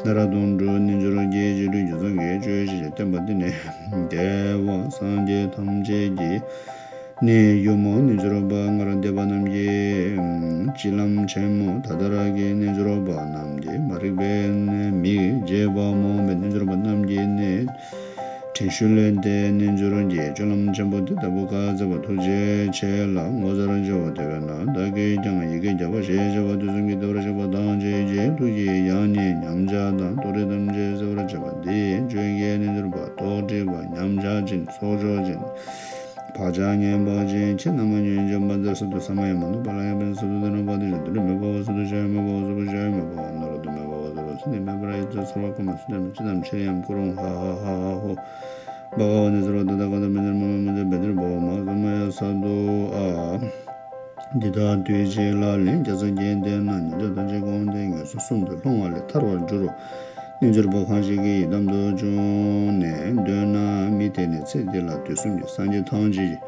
ན་ར་དོན་གྲུབ་རྣལ་འབྱོར་གྱི་རྗེས་ལུས་རྒྱུད་ཚང་གི་ཆོས་ཅིག་བསྟན་པ་འདི་ནི། རྒྱལ་བ་སངས་རྒྱས་ཐམས་ཅད་ཀྱི་ནི་ཡུམ་མོ་རྣལ་འབྱོར་པ་སྔར་འདས་པ་རྣམས་ཀྱི་སྤྱི་ལམ་ཆེན་མོ་ད་ལྟ་རང་གི་རྣལ་འབྱོར་པ་རྣམས་ཀྱི་མ་རིག་པའི་མིག་འབྱེད་པ་མ་འོངས་པའི་རྣལ་འབྱོར་པ་རྣམས་ཀྱི་ནི། དྲན་ཤེས་ལས་འདས་རྣལ་འབྱོར་གྱི་སྤྱོད་ལམ་ཆེན་པོ་འདི་ལྟ་བུ་བཀའ་སྩལ་པ་ཐུགས་རྗེ་ཆེ་ལ་ངོ་མཚར་ཆེའོ། དེ་བས་ན་བདག་གིས་ཀྱང་ཡི་གེ་བརྒྱ་པ་ཞེས་བྱ་བ་དུས་གསུམ་གྱི་བདེ་བར་གཤེགས་པ་ཐམས་ཅད་ཀྱི་ཐུགས་ཀྱི་ཡང་སྙིང་ཉམས་ཆག་དང་རྟོག་བྲལ་ཐམས་ཅད་སེལ་བར་བྱེད་པ་འདི་ཆོས་ཀྱི་རྣལ་འབྱོར་པ་རྟོག་བྲལ་བ་ཉམས་ཆག་ཅན་ཚོགས་མཆོག་ཅན། བག་ཆགས་ངན་པ་ཅན་ཁྱེད་རྣམས་མ་ཉོན་ཅིག་མ་འཛེམ་སུ་དུ་ས་མ་ཡ་མ་ནུ་པ་ལ་ཡང་པན་སུ་དུ་དེ་ན་པ་དེ་ཞུ་དེ་ནི་མེ་པ་བ་སུ་དུ་ཤ་ཡ་མེ་པ་བ་སུ་དུ་ཤ་ཡ་མེ་པ་བ་ནོ་ར་དུ་མེ་པ་བ་དུ་ར་སུ་ནི་མེ་པ་ར་ཡི་དུ་ཚོར་བ་ཀ་མ་སུ་དེ་མི་ཅི་དམ་ཆེ་ཡམ་ཀུ་རུང་ཧ་ཧ་ཧ་ཧ་ཧོ། བ་ག་བ་ནི་ཚོར་བ་ད་ད་ག་ད་མི་ནི་མ་མ་མི་དེ་བེ་དེ་ར་བ་བ་མ་སུ་མ་ཡ་ས་དུ་ཨ། འདི་དག་དུས་གཅིག་ལག་ལེན་བརྒྱ་རྩ་བརྒྱད་བསྟེན་ན་ཉམས་ཆག་ཐམས་ཅད་བཀག་སྟེ་ངན་སོང་གསུམ་དུ་ལྷུང་བ་ལས་ཐར་བར་འགྱུར་རོ། རྣལ་འབྱོར་པ་གང་ཞིག་གིས་ཡི་དམ་དུ་བཅུག་ནས་འདོན་ན་མི་དེ་ནི་ཚེ་འདི་ལ་དུས་གསུམ་གྱི་སངས་རྒྱས་ཐམས་ཅད་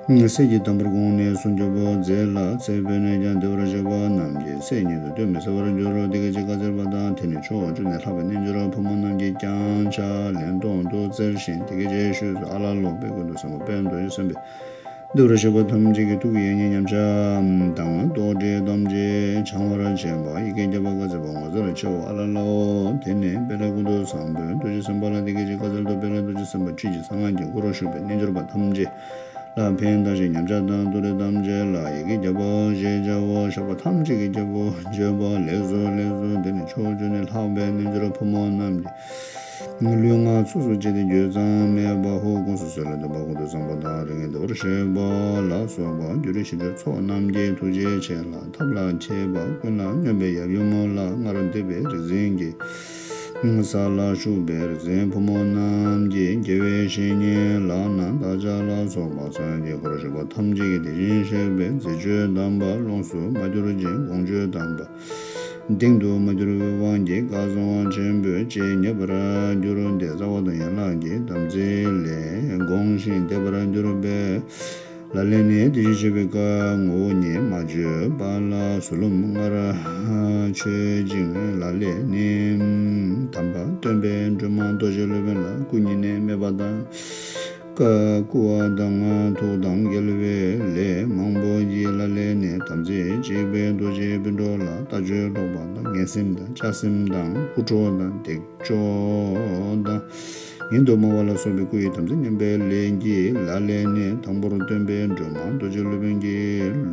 ཀྱི་སྲས་ཀྱི་དམ་པར་དགོངས་ནས་གསུང་རྒྱུ་པོ་མཛད་ལ། ཚེ་འཕོས་ནས་ཀྱང་བདེ་བར་གཤེགས་པ་རྣམས་ཀྱི་སྲས་ཉིད་དུ་གདོན་མི་ཟ་བར་འགྱུར་རོ། དེ་སྐད་ཅེས་བཀའ་སྩལ་པ་དང་། དེ་ནས་ཕྱོགས་བཅུ་ནས་ལྷགས་པའི་རྣལ་འབྱོར་ཕོ་མོ་རྣམས་ཀྱིས་ཀྱང་ཕྱག་ལན་སྟོང་དུ་བཙལ་ཞིང་དེ་སྐད་ཅེས་ཞུས་སོ། ཨ་ལ་ལོ། དཔལ་ཀུན་ཏུ་བཟང་པོ་དཔལ་མདོས་ཀྱི་སེམས་དཔའི། བདེ་བར་གཤེགས་པ་ཐམས་ཅད་ཀྱི་ཐུགས་ཀྱི་ཡང་སྙིང་ཉམས་ཆག་དང་རྟོག་བྲལ་ཐམས་ཅད་བྱང་བར་བྱེད་པ་ཡི་གེ་བརྒྱ་པ་བཀའ་སྩལ་པ་ངོ་མཚར་ཆེའོ། ཨ་ལ་ལའོ། དེ་ནས་དཔལ་ཀུན་ཏུ་བཟང་པོས་རྡོ་རྗེ་སེམས་དཔའ་ལ་དེ་སྐད་ཅེས་བཀའ་སྩལ་ཏོ། དཔལ་རྡོ་རྗེ་སེམས་དཔའ་ཁྱོད་ཀྱི་གསང་སྔགས་ཀྱི་སྐུ་རུ་བཞུགས་པའི་རྣལ་འབྱོར་པ་ཐམས་ཅད་ལ་ཕན་བཏགས་ཤིང་ཉམས་ཆག་དང་རྟོག་བྲལ་ཐམས་ཅད་ལ་ཡི་གེ་བརྒྱ་པ་ཞེས་བྱ་བ་བཤགས་པ་ཐམས་ཅད་ཀྱི་རྒྱལ་པོ་བརྗོད་པ་ལེགས་སོ་ལེགས་སོ། དེ་ནས་ཕྱོགས་བཅུ་ནས་ལྷགས་པའི་རྣལ་འབྱོར་ཕོ་མོ་རྣམས་ཀྱིས། ལུས་ངག་ཚོགས་སུ་བཅད་དེ་རྒྱུད་ཙམ་མེད་པ་ཧོ་དགོངས་སུ་གསོལ་ལ། སྟོན་པ་ཀུན་ཏུ་བཟང་པོ་དང་རིགས་ལྔའི་བདེ་བར་གཤེགས་པ་ལ་སོགས་པ་སྒྱུ་འཕྲུལ་ཞི་ཁྲོའི་ཚོགས་རྣམས་ཀྱི་ཐུགས་རྗེ་ཆེ་ལ་ཐབས་ལ་མཁས་པ་ཀུན་ལ་སྙོམས་པའི་ཡབ་ཡུམ་ལ་སྔར་འདས་པའི་རིག་འཛིན་གྱི་ས་ལ་བཞུགས་པའི་རིག་འཛིན་ཕོ་མོ་རྣམས་ཀྱི་དགེ་བའི་བཤེས་གཉེན་ལག་ན་བདག་ཅག་ལ་སོགས་པ་སངས་རྒྱས་སྐུ་རུ་བཞུགས་པ་ཐམས་ཅད་ཀྱི་དེ་བཞིན་གཤེགས་པའི་མཛད་སྤྱོད་དམ་པ་ལོངས་སུ་མ་གྱུར་ཅིང་དགོངས་སྤྱོད་དམ་པ། གཏིང་དུ་མ་གྱུར་པའི་དབང་གིས་བཀའ་གསང་བ་ཆེན་པོའི་ལྕེ་ཉེ་བར་གྱུར་ཏེ་རྩ་བ་དང་ཡན་ལག་གི་དམ་ཚིག་ལས་དགོངས་ཤིང་འདས་པར་གྱུར་པའི་ལག་ལེན་ནི་དེ་བཞིན་གཤེགས་པའི་བཀའ་ངོ་བོ་ཉིད་མ་བརྗོད་པ་ལ་གཟུ་ལུམ་སྔར་ཆོས་ཅན། ལག་ལེན་ནི་དམ་པ་སྟོན་པའི་སྒྲོན་མ་རྡོ་རྗེ་སློབ་དཔོན་ལ་སྐུ་ཉིད་ནས་སྨྲས་པ་དང་། བཀའ་བསྐུལ་བ་དང་ཐུགས་དང་འགལ་བའི་ལས་མང་པོ་ཡི་ལག་ལེན་ནི་དམ་ཚིག་གཅིག་པའི་རྡོ་རྗེ་སྤུན་གྲོགས་ལ་ལྟ་སྤྱོད་ལྡོག་པ་དང་ངན་སེམས་དང་སྐྱག་སེམས་དང་ཕུ་ཁྲོ་དང་སྡིག་སྤྱོད་དང་ངན་དུ་སྨྲ་བ་ལ་སོགས་པའི་སྐུ་ཡི་དམ་ཚིག་ཉམས་པའི་ལས་ཀྱི་ལག་ལེན་ནི་དང་པོར་སྟོན་པའི་སྒྲོན་མ་རྡོ་རྗེ་སློབ་དཔོན་གྱི་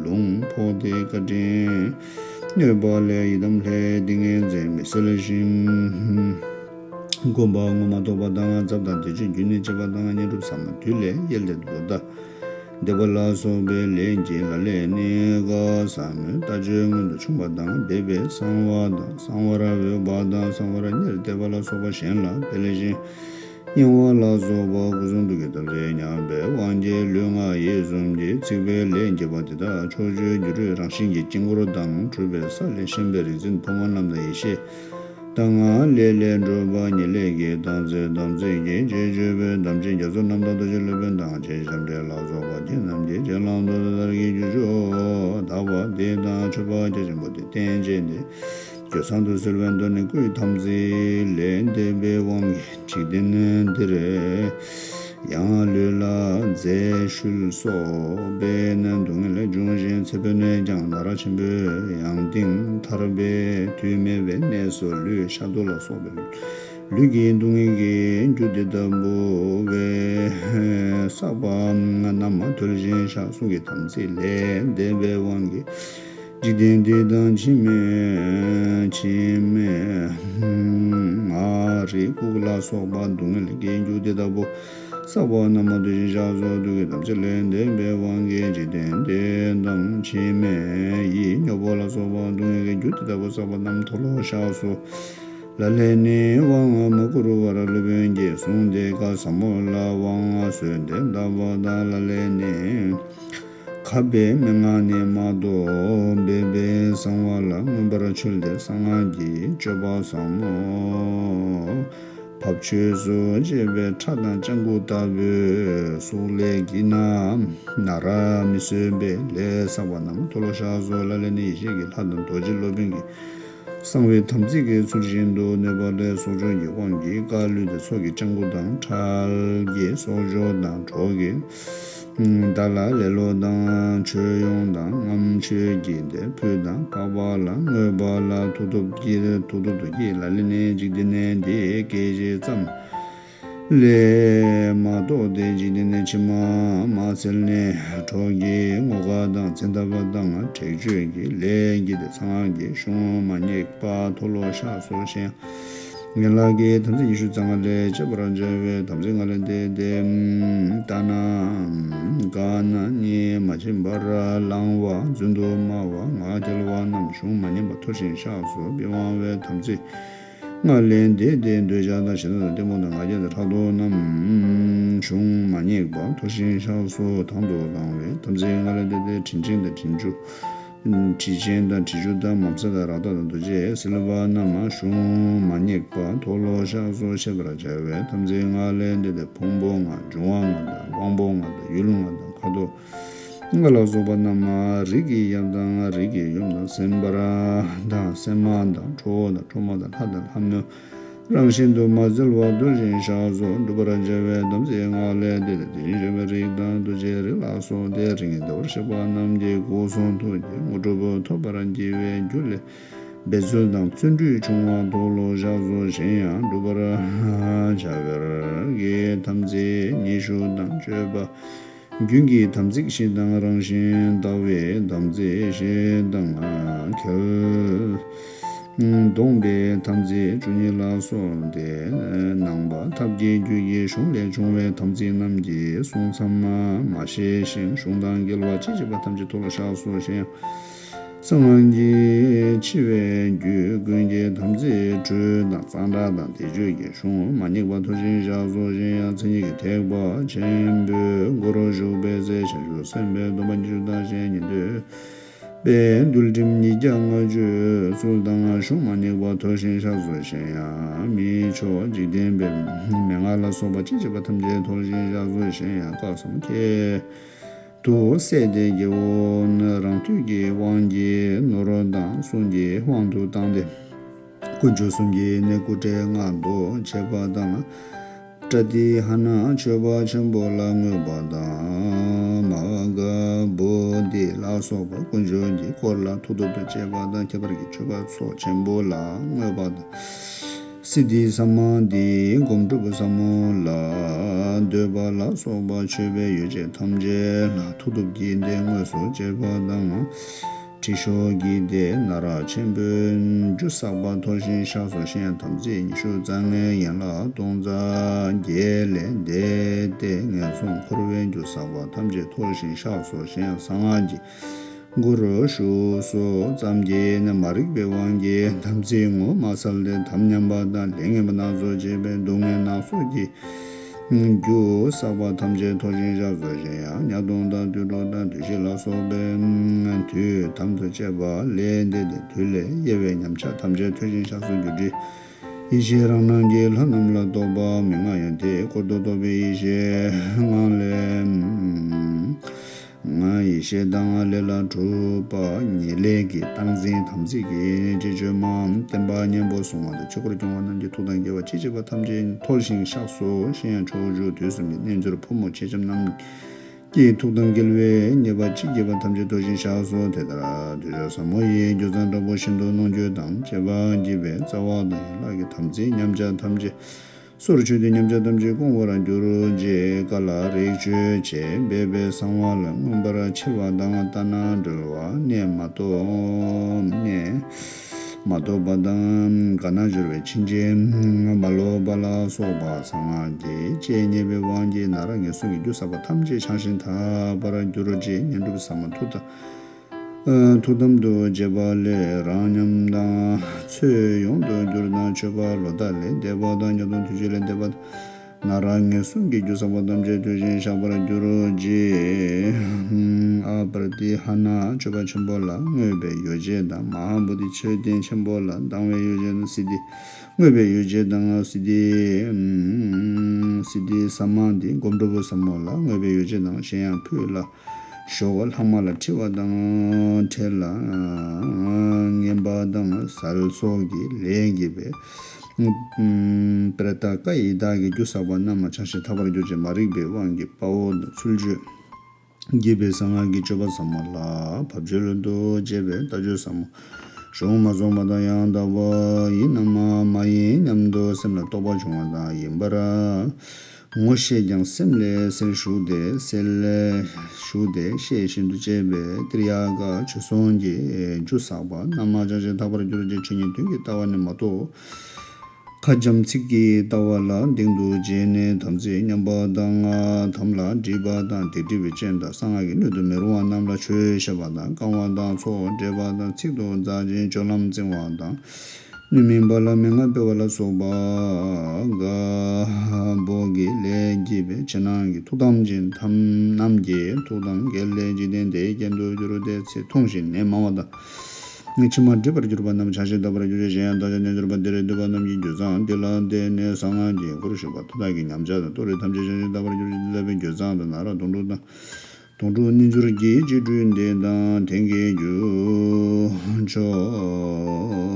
ལུང་ཕོག་སྟེ་བཀའ་དྲིན་གནོད་པ་ལས་ཡི་དམ་ལྷའི་ཏིང་ངེ་འཛིན་མི་གསལ་ཞིང་། བསྒོམ་པ་ངོ་མ་རྟོགས་པ་དང་ཚབ་དང་དེ་ཆོས་རྒྱུ་ནི་བྱེད་པ་དང་བསྙེན་སྒྲུབ་ཟབ་མོ་དུས་ལས་གཡེལ་ཏེ་འདུག་ད། འདེབས་པ་ལ་སོགས་པའི་ལས་ཀྱི་ལག་ལེན་ནི་བཀའ་ཟབ་མོའི་ལྟ་སྤྱོད་སྔོན་དུ་ཕྱུང་བ་དང་འདས་པའི་གསང་བ་དང་གསང་བར་འོས་པ་དང་གསང་བར་གཉེར་གཏད་པ་ལ་སོགས་པ་གཞན་ལ་སྤེལ་ཞིང་གཡེང་བ་ལ་སོགས་པ་སྐུ་གསུང་ཐུགས་ཀྱི་དམ་ཚིག་ཉམས་པའི་དབང་གིས་ལུས་ངག་ཡིད་གསུམ་གྱི་ཚིག་པའི་ལས་བགྱིས་པ་དེ་དག་ཕྱོགས་བཅུའི་སྒྱུ་འཕྲུལ་རང་བཞིན་གྱི་དཀྱིལ་འཁོར་དང་གྲུབ་པའི་ས་ལས་བཤན་པའི་རིག་འཛིན་ཕོ་མོ་རྣམས་དང་ཡེ་ཤེས། ད་ང་ལས་ལས་སྒྲུབ་པ་ཉེར་ལས་ཀྱི་སྟངས་ཚེ་དམ་ཚིག་གི་རྗེས་གཅོད་པའི་དམ་ཅན་རྒྱ་མཚོ་རྣམ་དག་རྡོ་རྗེ་སློབ་དཔོན་དང་ཆེ་ཞབས་འདྲེན་ལ་སོགས་པ་ཁྱེད་རྣམས་ཀྱི་རྗེས་ལ་མདོ་དེ་ལྟར་གྱི་རྒྱུ་ཆོས་དག་པ་འདི་དང་མཆོད་པ་རྒྱ་ཆེན་པོ་འདི་བསྟན་བྱས་ཏེ། རྒྱུ་གཙང་དུ་གསོལ་བའི་མདོ་ནི་སྐུའི་དམ་ཚིག་ལས་འདས་པའི་དབང་གིས་འཇིག་རྟེན་འདིར། ཡང་ལུས་ལ་རྫས་ཤུལ་སོགས་པའི་སྡུག་བསྔལ་འབྱུང་ཞིང་ཚེ་འཕོས་ནས་ཀྱང་ནཱ་རོ་ཆེན་པོའི་ཡང་སྟེང་ཐར་པའི་དུས་མེད་པའི་གནས་སུ་ལུས་ཤ་དུག་ལ་སོགས་པའི་ལུས་ཀྱི་སྡུག་བསྔལ་གྱི་རྒྱུ་འདི་ལྟ་བུ་བས་བསགས་པ་རྣམས་དོལ་ཞིང་བཤགས། གསུང་གི་དམ་ཚིག་ལས་འདས་པའི་དབང་གིས། འཇིག་རྟེན་འདི་དང་ཕྱི་མའི་ཕྱི་མའི་ང་རིག་བཀུག་ལ་སོགས་པ་སྡུག་བསྔལ་གྱི་རྒྱུ་དེ་ལྟ་བུ་བསགས་པ་རྣམས་མ་དུས་ཤིང་བཤགས་སོ། དུས་ཀྱི་དམ་ཚིག་ལས་འདས་པའི་དབང་གིས་འཇིག་རྟེན་འདི་དང་ཕྱི་མའི་ཡིད་སྨྱོ་བ་ལ་སོགས་པ་སྡུག་བསྔལ་གྱི་རྒྱུ་དེ་ལྟ་བུ་བསགས་པ་རྣམས་མཐོལ་ལོ་བཤགས་སོ། ལག་ལེན་ནི་དབང་མ་བསྐུར་བར་སློབ་དཔོན་གྱིས་གསུངས་ཏེ་བཀའ་ཟབ་མོ་ལ་དབང་གསོལ་ཏེ་བཏབ་པ་དང་། ལག་ལེན་ནི། ཁ་ ཐར་པའི་མན་ངག་ནི་མ་གཏོགས་འབད་པས་གསང་བ་ལ། མངོན་པར་ཆོས་ལྡན་གསང་སྔགས་ཀྱི་སྤྱོད་པ་ཟབ་མོ། བབ་ཆོས་སུ་བྱེད་པའི་ཁྲ་དང་ལྗང་གུ་ལྟ་བུའི་གཟུགས་ལས་ཀྱི་ན་ན་ར་མི་བཟོད་པའི་ལས་བསགས་པ་རྣམས་མཐོལ་ལོ་བཤགས་སོ། ལག་ལེན་ནི་ཡེ་ཤེས་ཀྱི་ལྷ་དང་རྡོ་རྗེ་སློབ་དཔོན་གྱི་གསང་བའི་དམ་ཚིག་གི་ཚུལ་བཞིན་དུ་གནོད་པ་ལས་སྲོག་སྐྱོབ་ཀྱི་དབང་གིས་ཀ་ལུས་དེ་ཚོགས་ཀྱི་ལྗང་གུ་དང་ཁྲལ་གྱི་སྲོག་སྐྱོབ་དང་གྲོགས་ཀྱི་བདག་ལ་ལེ་ལོ་དང་མཆོད་ཡོང་དང་རྔམ་མཆོད་ཀྱི་དེ་ཕུད་དང་འཕགས་པ་ལ་བསྔོས་པ་ལ་མཐུ་སྟོབས་ཀྱིས་མཐུ་སྟོབས་དུ་བགྱིས། ལ་ལེ་ནི་འཇིག་རྟེན་ནས་འདི་སྐད་ཅེས་ཙམ་ལས་མ་གཏོགས་ཏེ་འཇིག་རྟེན་ནས་ཕྱི་མ་མ་འཚལ་ནས། གྲོགས་ཀྱི་ངོ་དགའ་དང་བཙན་ཐབས་དང་དྲེགས་སྤྱོད་ཀྱི་ལས་ཀྱིས་ཏེ་གསང་སྔགས་ཀྱི་གཞུང་མ་བསྙེགས་པ་མཐོལ་ལོ་བཤགས་སོ་ཞེས་ཡང་། ཡན་ལག་གི་དམ་ཚིག་ཉི་ཤུ་རྩ་ལྔ་ལས་བཅད་པར་བྱ་བའི་དམ་ཚིག་ལྔ་ལས་འདས་ཏེ། ཏ་ན་ག་ན་གཉིས་མ་བྱིན་པར་བླང་བ་རྫུན་དུ་སྨྲ་བ་ངག་འཁྱལ་བ་རྣམས་གཞུང་མ་བསྙེན་པ་མཐོལ་ཞིང་བཤགས་སོ། པི་ཝང་བའི་དམ་ཚིག་ལྔ་ལས་འདས་ཏེ། འདོད་ཆགས་དང་ཞེ་སྡང་དང་གཏི་མུག་དང་ང་རྒྱལ་དང་ཕྲག་དོག་རྣམས་གཞུང་མ་བསྙེགས་པ་མཐོལ་ཞིང་བཤགས་སོ། དང་དུ་བླང་བའི་དམ་ཚིག་ལྔ་ལས་འདས་ཏེ། དྲིན་ཅན་དང་དྲིན་ཅུ། དྲིན་ཅན་དང་དྲིན་ཅུ་དང་མ་བསད་དང་རཀྟ་དང་རྡོ་རྗེ་བསིལ་བ་རྣམས་གཞུང་མ་བསྙེགས་པ་མཐོལ་ལོ་བཤགས་སོ། བཤད་པར་བྱ་བའི་དམ་ཚིག་ལྔ་ལས་འདས་ཏེ། ཕུང་པོ་ལྔ་འབྱུང་བ་ལྔ་དང་དབང་པོ་ལྔ་དང་ཡུལ་ལྔ་དང་ཁ་དོག་ལྔ་ལ་སོགས་པ་རྣམས་རིགས་ཀྱི་ཡབ་དང་རིགས་ཀྱི་ཡུམ་དང་སེམས་དཔའ་དང་སེམས་མ་དང་ཁྲོ་བོ་དང་ཁྲོ་མོ་དང་ལྷ་དང་ལྷ་མོ་རང་བཞིན་དུ་མ་བཙལ་བར་མཐོལ་ཞིང་བཤགས་སོ། བསྒྲུབ་པར་བྱ་བའི་དམ་ཚིག་ལྔ་ལས་འདས་ཏེ། དེ་བཞིན་གཤེགས་པའི་རིགས་དང་རྡོ་རྗེའི་རིགས་ལ་སོགས་ཏེ་རིགས་ལྔའི་བདེ་བར་གཤེགས་པ་རྣམས་ཀྱི་སྐུ་གསུང་ཐུགས་ཀྱི་དངོས་གྲུབ་ཐོབ་པར་བགྱི་བའི་རྒྱུ་ལས་འབད་རྩོལ་དང་བརྩོན་འགྲུས་ཆུང་བ་མཐོལ་ལོ་བཤགས་སོ་ཞེས་ཡང་། བསྒྲུབ་པར་བྱ་བའི་དམ་ཚིག་ཉི་ཤུ་དང་། སྤྱོད་པ་རྒྱུན་གྱི་དམ་ཚིག་བཞི་དང་། རང་བཞིན་ལྟ་བའི་དམ་ཚིག་བཞི་དང་། ཁྱབ་གདོང་པའི་དམ་ཚིག་བཅུ་གཉིས་ལ་སོགས་ཏེ། ནང་པ་ཐབས་ཀྱི་རྒྱུད་ཀྱི་གཞུང་ལས་བྱུང་བའི་དམ་ཚིག་རྣམས་ཀྱི་གསུང་མཚམས་མ་ཤེས་ཤིང་། གཞུང་དང་འགལ་བ་ཅི་མཆིས་པ་ཐམས་ཅད་མཐོལ་ལོ་བཤགས་སོ་ཞེས་ཡང་། གསང་སྔགས་ཀྱི་འཆི་བའི་རྒྱུད་ཀུན་གྱི་དམ་ཚིག་ཁྲུས་དང་གཙང་སྦྲ་དང་བཟླས་བརྗོད་ཀྱི་གཞུང་མ་བསྙེགས་པ་མཐོལ་ཞིང་བཤགས་སོ་ཞེས་ཡང་། མཚན་ཉིད་ཀྱི་ཐེག་པ་ཆེན་པོའི་སྒོར་ཞུགས་པའི་ཚེ། བྱང་ཆུབ་སེམས་དཔའི་སྡོམ་པ་ཉི་ཤུ་དང་ཞེས་ཉན་ཐོས་པའི་འདུལ་ཁྲིམས་ཉིས་བརྒྱ་ལྔ་བཅུའི་ཚུལ་དང་། གཞུང་མ་བསྙེགས་པ་མཐོལ་ཞིང་བཤགས་སོ་ཞེས་ཡང་། མི་མཆོག་འཇིག་རྟེན་པའི་མན་ངག་ལ་སོགས་པ་ཅི་མཆིས་པ་ཐམས་ཅད་མཐོལ་ཞིང་བཤགས་སོ་ཞེས་ཡང་། བཀའ་གསུམ་ཁྱད་དུ་བསད་དེ་སྐྱེ་བོ་རང་མཐུན་གྱི་དབང་གིས་ནོར་དང་གསུང་གི་དབང་དུ་བཏང་སྟེ། དཀོན་མཆོག་གསུམ་གྱི་གནས་སྐུ་བགྲེས་མངགས་ཏོ་བྱེད་པ་དང་། པྲ་ཏི་ཧ་ན་མཆོད་པ་ཆེན་པོ་ལ་བསྔོས་པ་དང་། མ་ག་བོ་ཏི་ལ་སོགས་པ་དཀོན་མཆོག་གི་འཁོར་ལ་མཐུ་སྟོབས་དང་བཅས་པ་དང་། ཁྱད་པར་གྱི་མཆོད་པ་ཚོགས་ཆེན་པོ་ལ་བསྔོས་པ་དང་། སིདྡྷི་ས་མཱ་དྷི་སྒོམ་སྒྲུབ་ཟབ་མོ་ལ་འདོད་པ་ལ་སོགས་པ་མཆོད་པའི་ཡོ་བྱད་ཐམས་ཅད་ལ་མཐུ་སྟོབས་ཀྱིས་དེ་དངོས་སུ་སྤྱད་པ་དང་། དྲི་ཤོག་གི་དེ་ན་ར་ཆེན་པོའི་རྒྱུ་བསགས་པ་མཐོལ་ཞིང་བཤགས་སོ་ཞེས་ཡང་། དམ་ཚིག་ཉི་ཤུ་རྩ་ལྔའི་ཡན་ལག་སྟོང་རྩ་བརྒྱད་ལས་འདས་ཏེ། ངན་སོང་འཁོར་བའི་རྒྱུ་བསགས་པ་ཐམས་ཅད་མཐོལ་ཞིང་བཤགས་སོ་ཞེས་ཡང་། གསང་སྔགས་ཀྱི་སྒོར་ཞུགས་སོ་ཙམ་གྱིས་ནི་མ་རིག་པའི་དབང་གིས་དམ་ཚིག་ངོ་མ་འཚལ་ཏེ། དམ་ཉམས་པ་དང་ལས་ངན་པ་སྣ་ཚོགས་བྱས་པའི་སྡུག་བསྔལ་སྣ་ཚོགས་ཀྱི་རྒྱུ་བསགས་པ་ཐམས་ཅད་མཐོལ་ཞིང་བཤགས་སོ་ཞེས་ཡང་། ཉ་སྟོང་དང་དུད་འགྲོ་དང་དུད་ཤིང་ལ་སོགས་པའི་དུས་དམ་དུ་བཅས་པ་ལས་འདས་ཏེ། དུས་ལས་གཡེལ་བའི་ཉམས་ཆག་ཐམས་ཅད་མཐོལ་ཞིང་བཤགས་སོ། སྒྱུ་འཕྲུལ་ཡེ་ཤེས་རང་སྣང་གི་ལྷ་རྣམས་ལ་བསྟོད་པ་མི་མངའ་ཡང་། དེ་ཀུན་ཏུ་རྟོག་པའི་ཡེ་ཤེས་ངང་ལས། ཡེ་ཤེས་དང་ལས་ལ་གྲུབ་པ་ཉེར་ལེན་གྱི་སྟངས་འཛིན་དམ་ཚིག་གི་རྗེས་གཅོད་མ། བསྟན་པ་གཉན་པོ་སྲུང་བ་དང་ཆོས་འཁོར་སྐྱོང་བ་རྣམས་ཀྱི་མཐུ་དང་འགལ་བ་ཅི་མཆིས་པ་ཐམས་ཅད་མཐོལ་ཞིང་བཤགས་སོ་ཞེས་ཡང་། ཕྱོགས་བཅུ་དུས་གསུམ་གྱི་རྣལ་འབྱོར་ཕོ་མོ་མཆེད་ལྕམ་རྣམས་ཀྱི་མཐུ་དང་འགལ་བའི་ཉེས་པ་ཅི་མཆིས་པ་ཐམས་ཅད་མཐོལ་ཞིང་བཤགས་སོ། དེ་ལྟར་འདོད་ཆགས་ཟབ་མོ་ཡི་རྒྱུ་མཚན་དྲག་པོ་ཤིན་ཏུ་གནོང་འགྱོད་དང་བཅས་པ་བགྱིས་པའི་རྩ་བ་དང་ཡན་ལག་གི་དམ་ཚིག་ཉམས་ཆག་ཐམས་ཅད་སོར་ཆུད་དེ་ཉམས་ཆག་ཐམས་ཅད་སྐོང་བར་འགྱུར་རོ། ཅེས་བཀའ་ལ་རིགས་གཅོད་བྱས། འབད་པས་གསང་བ་ལ་མངོན་པར་འཆི་བ་དང་ལྟ་ན་གྲོལ་བ། གནས་མ་ཐོབ་གནས་མ་ཐོབ་པ་དང་དགའ་ན་སྦྱོར་བའི་ཕྱིན་ཅི་མ་ལོག་པ་ལ་སོགས་པ་གསང་སྔགས་ཀྱི་ལྕེ་བརྙས་པའི་དབང་གིས་ན་ར་ངན་སོང་གི་རྒྱུ་བསགས་པ་ཐམས་ཅད་བྱང་ཞིང་དག་པར་འགྱུར་རོ། ཅེས་བསྙེན་སྒྲུབ་ཟབ་མོ་མཐུ་དང་། ཐུགས་དམ་དུ་བྱེད་པ་ལས་རང་ཉམས་དང་ཚོད་ཡོངས་སུ་གྱུར་དང་མཆོད་པ་ལོ་ཟླ་ལས་འདས་པ་དང་ཉ་སྟོང་དུས་ཆེན་ལས་འདས་པ་དང་ ན་ར་ངན་སོང་གི་རྒྱུ་བསགས་པ་ཐམས་ཅད་དུས་གཞན་བཤགས་པར་གྱུར་ཅིག། ཨ་པྲ་ཏི་ཧ་ན་མཆོད་པ་ཆེན་པོ་ལ་བསྔོས་པའི་ཡོ་བྱད་དང་། མ་ཧཱ་བོ་དྷི་མཆོད་རྟེན་ཆེན་པོ་ལ་བཏང་བའི་ཡོ་བྱད་དང་། སིདྡྷི་བསྔོས་པའི་ཡོ་བྱད་དང་། སིདྡྷི་སིདྡྷི་ས་མ་དྷི་སྒོམ་སྒྲུབ་ས་མོ་ལ་བསྔོས་པའི་ཡོ་བྱད་དང་། གཞན་ཡང་ཕུད་ལ་ཞོག་ལྷག་མ་ལ་འཁྲི་བ་དང་། འཕྲལ་ལ་ངན་པ་དང་ཟལ་སོགས་ཀྱི་ལས་བགྱིས་པའི་པྲ་ཏ་ཀ་ཡི་དྭགས་ཀྱི་རྒྱུ་བསགས་པ་རྣམས་ལ་ཆགས་ཞེན་ཐར་པར་གྱུར་ཅིག། མ་རིག་པའི་དབང་གིས་དཔའ་བོ་དང་ཚུལ་འཆོས་བགྱིས་པའི་གསང་སྔགས་ཀྱི་སྤྱོད་པ་ཟབ་མོ་ལ་བབ་ཅོལ་དུ་བཅས་པའི་ལྟ་སྤྱོད་ཟབ་མོ། གཞུང་མ་རྫོགས་པ་དང་ཡང་དག་པ་ཡིན་ནམ་མ་ཡིན་སྙམ་དུ་སེམས་ལ་རྟོག་པ་བྱུང་བ་དང་། ཡིན་པར་ངོ་ཤེས་ཀྱང་སེམས་ལས་སེལ་ཞུགས་ཏེ། སེལ་ཞུགས་ཏེ་ཤེས་བཞིན་དུ་སྤྱད་པའི་ཏྲི་ཡ་ཀ་བྱོལ་སོང་གི་རྒྱུ་བསགས་པ་རྣམས་ལ་ཆགས་ཞེན་ཐར་པར་གྱུར་ཅིག། ཆོས་ཉིད་དོན་གྱི་ལྟ་བ་ནི་མ་གཏོགས་ཁ་འཇམ་ཚིག་གི་ལྟ་བ་ལ་གདེང་དུ་བྱས་ནས་དམ་ཚིག་ཉམས་པ་དང་། དམ་ལ་སྒྲིབ་པ་དང་སྡིག་སྒྲིབ་པའི་རྐྱེན་དང་། གསང་སྔགས་ཀྱི་སྣོད་དུ་མི་རུང་བ་རྣམས་ལ་ཆོས་བཤད་པ་དང་། བཀང་བ་དང་ཚོགས་བགྲེས་པ་དང་། ཚིག་ཏུ་མཛའ་ཞིང་སྤྱོད་ལམ་བཙིང་བ་དང་། སྣོད་མིན་པ་ལ་མན་ངག་སྤེལ་བ་ལ་སོགས་པ་དགའ་པོ་གི་ལས་བགྱིས་པའི་ཕྱི་ནང་གི་ཐུགས་དམ་ཅན་ཐམས་རྣམས་ཀྱི་ཐུགས་དམ་དགེ་ལེགས་འཇིག་རྟེན་འདིའི་རྐྱེན་དུ་གྱུར་ཏེ་ཚེ་ཐུང་ཞིང་ནད་མང་བ་དང་། ཕྱི་མ་འགྲིབ་པར་གྱུར་པ་རྣམས་ཆགས་ཞེན་ཐར་པར་གྱུར་ཅིག། གཞན་ཡང་བདག་ཅག་རྣལ་འབྱོར་པ་འདིར་འདུས་པ་རྣམས་ཀྱི་རྒྱུད་གཙང་འདི་ལ་བརྟེན་ནས་གསང་སྔགས་ཀྱི་གུ་རུ་ཞབས་པད་མཐའ་དག་གི་ཉམས་ཆག་དང་ལྟོ་རིགས་ཐམས་ཅད་ཆགས་ཞེན་ཐར་པར་གྱུར་ཅིག། འདི་ལྟ་བུའི་རྒྱུད་གཙང་དང་ན་ར་དོང་སྤྲུགས་དང་། དོང་སྤྲུགས་རྣལ་འབྱོར་གྱི་སྤྱི་སྤྲུལ་འདི་དང་། དེང་གི་རྒྱུ་མཆོག་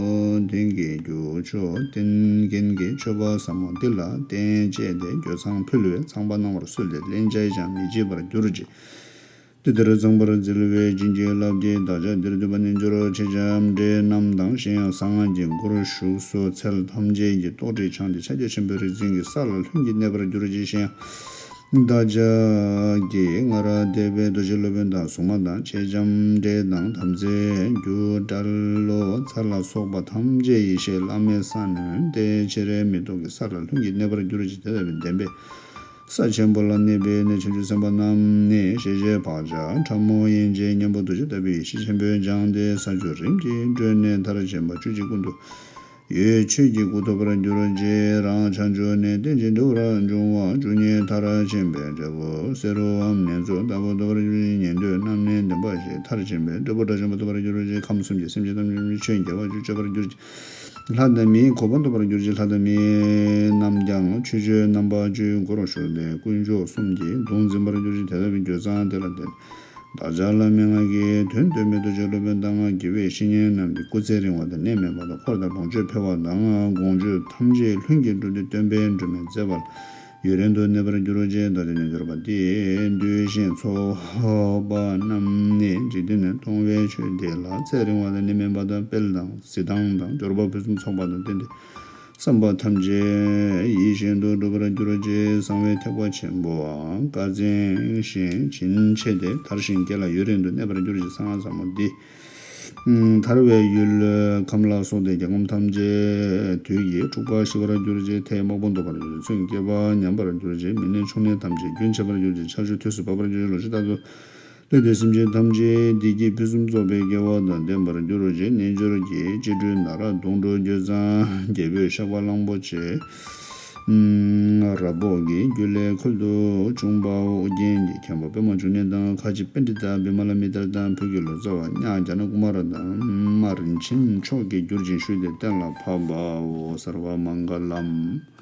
དེང་གི་རྒྱུ་མཆོག་བསྟན་མཁན་གྱི་མཆོད་པ་ཟབ་མོ་འདི་ལ་བརྟེན་བཅས་ཏེ་རྒྱུད་གཙང་ཕུལ་བས་ཚངས་པ་གནང་བར་གསོལ་ཏེ། སླན་ཆད་ཀྱང་མི་བརྗེད་པར་གྱུར་ཅིག། དེ་ལྟར་གཙང་པར་བརྩེ་བའི་བྱིན་གྱིས་བརླབས་ཏེ། བདག་ཅག་འདིར་འདུས་པ་རྣལ་འབྱོར་ཆེ་ཆུང་འདྲེ་རྣམས་དང་། གཞན་ཡང་གསང་སྔགས་ཀྱི་གུ་རུ་བཞུགས་སོ་ཚལ་ཐམས་ཅད་ཀྱི་ལྟོ་འདྲེ་ཆང་དེ་ཕྱག་རྒྱ་ཆེན་པོའི་རིག་འཛིན་གྱི་ས་ལ་ལྷུན་གྱིས་གནས་པར་གྱུར་ཅིག། གཞན་བདག་ཅག་གི་སྔར་འདས་པའི་རྡོ་རྗེ་སློབ་དཔོན་དང་། སྲུང་མ་དང་། མཆེད་ལྕམ་འདྲེ་དང་། དམ་ཚིག་རྒྱུ་འབྲས་ལོ་ཙཱ་ལ་སོགས་པ་ཐམས་ཅད་ཡེ་ཤེས་བླ་མེད་ས་ནོན་ཏེ་ཕྱི་རོལ་མེ་ཏོག་གི་ས་ལ་ལྷུན་གྱིས་གནས་པར་གྱུར་ཅིག། དེ་ལྟ་བུའི་བདེན་པས་ས་ཆེན་པོ་ལ་གནས་པའི་ནི་བྱང་ཆུབ་སེམས་དཔའ་རྣམས་ནི་ཞེས་བྱའི་བག་ཆགས་ཕྲ་མོ་ཡན་ཆད་མཉམ་པོ་འདུ་བྱེད་ལྟ་བུའི་ཡེ་ཤེས་ཆེན་པོས་སྦྱངས་ཏེ་ས་བཅུ་རིམ་གྱིས་བགྲོད་ནས་མཐར་ཕྱིན་པ་བཅུ་གཅིག་ཀུན་ཏུ་ཡོད་ཆོས་ཀྱི་སྐུ་ཐོབ་པར་གྱུར་ཅིག། རང་བྱང་ཆུབ་ནས་རྟེན་ཅིང་འབྲེལ་བར་འབྱུང་བ་བཅུ་གཉིས་མཐར་ཕྱིན་པའི་འབྲས་བུ་བསེ་རུའམ་ནེ་ཙོ་ལྟ་བུ་ཐོབ་པར་གྱུར་ཅིག། ཉན་ཐོས་རྣམས་ནི་བདེན་པ་བཞི་མཐར་ཕྱིན་པའི་འབྲས་བུ་དགྲ་བཅོམ་པ་ཐོབ་པར་གྱུར་ཅིག། ཁམས་གསུམ་གྱི་སེམས་ཅན་ཐམས་ཅད་ཆོས་དགེ་བ་བཅུ་སྤྱོད་པར་གྱུར་ཅིག། ལྷ་དང་མིའི་གོ་འཕང་ཐོབ་པར་གྱུར་ཅིག། ལྷ་དང་མི་རྣམས་ཀྱང་ཆོས་སྤྱོད་རྣམ་པ་བཅུའི་གུ་རུ་ཞུགས་ཏེ་དཀོན་མཆོག་གསུམ་གྱིས་གདུང་འཛིན་པར་གྱུར་ཅིག། དེ་ལྟ་བུའི་རྒྱུད་གཙང་དེ་ལ་བརྟེན་བདག་ཅག་ལ་མན་ངག་གི་དོན་སྟོན་པའི་རྡོ་རྗེ་སློབ་དཔོན་དང་། དགེ་བའི་བཤེས་གཉེན་རྣམས་ཀྱི་སྐུ་ཚེ་རིང་བ་དང་ནད་མེད་པ་དང་། འཁོར་དང་ལོངས་སྤྱོད་འཕེལ་བ་དང་། དགོངས་སྤྱོད་ཐམས་ཅད་ལྷུན་གྱིས་གྲུབ་སྟེ་སྟོན་པའི་སྒྲོན་མེ་མཛེས་པ་ལ་ཡུན་རིང་དུ་གནས་པར་གྱུར་ཅིག། བདག་ཅག་རྣལ་འབྱོར་པ་འདི་འདུས་ཤིང་འཚོ་བ་རྣམས་ནི་འཇིག་རྟེན་ནས་མཐོང་བའི་ཆོས་འདི་ལ་ཚེ་རིང་བ་དང་ནད་མེད་པ་དང་དཔལ་དང་གཟི་མདངས་དང་འབྱོར་པ་ཕུན་སུམ་ཚོགས་པ་དང་ལྡན་ཏེ། བསམ་པ་ཐམས་ཅད་ཡིད་བཞིན་དུ་འགྲུབ་པར་གྱུར་ཅིག། གསང་བའི་ཐེག་པ་ཆེན་པོའང་བཀའ་བཙན་ཞིང་བྱིན་ཆེ་སྟེ་དར་ཞིང་རྒྱས་ལ་ཡུན་རིང་དུ་གནས་པར་གྱུར་ཅིག། གསང་སྔགས་ཟབ་མོ་འདི་ཐར་བའི་ཡུལ་ཁམས་ལ་སོགས་ཏེ་རྒྱལ་ཁམས་ཐམས་ཅད་དུས་ཀྱི་འཁྲུག་པ་ཞི་བར་གྱུར་ཅིག། མཐའི་དམག་དཔུང་བཟློག་པར་གྱུར་ཅིག། ཚེ་བསྐལ་པ་ཉམས་པར་གྱུར་ཅིག། མི་ནད་ཕྱུགས་ནད་ཐམས་ཅད་རྒྱུན་ཆད་པར་གྱུར་ཅིག། ཆར་ཆུ་དུས་སུ་འབབ་པར་གྱུར་ཅིག། ལོ་ཕྱུགས་རྟག་ཏུ་ལུས་ཏེ་སེམས་ཅན་ཐམས་ཅད་བདེ་སྐྱིད་ཕུན་སུམ་ཚོགས་པའི་དགེ་བ་དང་ལྡན་པར་གྱུར་ཅིག། རྣལ་འབྱོར་གྱི་སྤྱི་སྤྲུལ་ན་ར་དོང་སྤྲུགས་རྒྱུད་གཙང་རྒྱལ་པོའི་བཤགས་པ་གླང་པོ་ཆེ་རབ་འབོག་གི་རྒྱུད་ལས་ཁོལ་དུ་བྱུང་བའོ། རྒྱན་གྱི་མཁན་པོ་པདྨ་འབྱུང་གནས་དང་། ཁ་ཆེ་པཎྜི་ཏ་བི་མ་ལ་མི་ཏྲ་དང་། བོད་ཀྱི་ལོ་ཙཱ་བ་གཉགས་ཛྙཱ་ན་ཀུ་མ་ར་དང་། མར་མཆིམས་མཆོག་གིས་བསྒྱུར་ཅིང་ཞུས་ཏེ་གཏན་ལ་ཕབ་པའོ། སརྦ་མངྒ་ལཾ།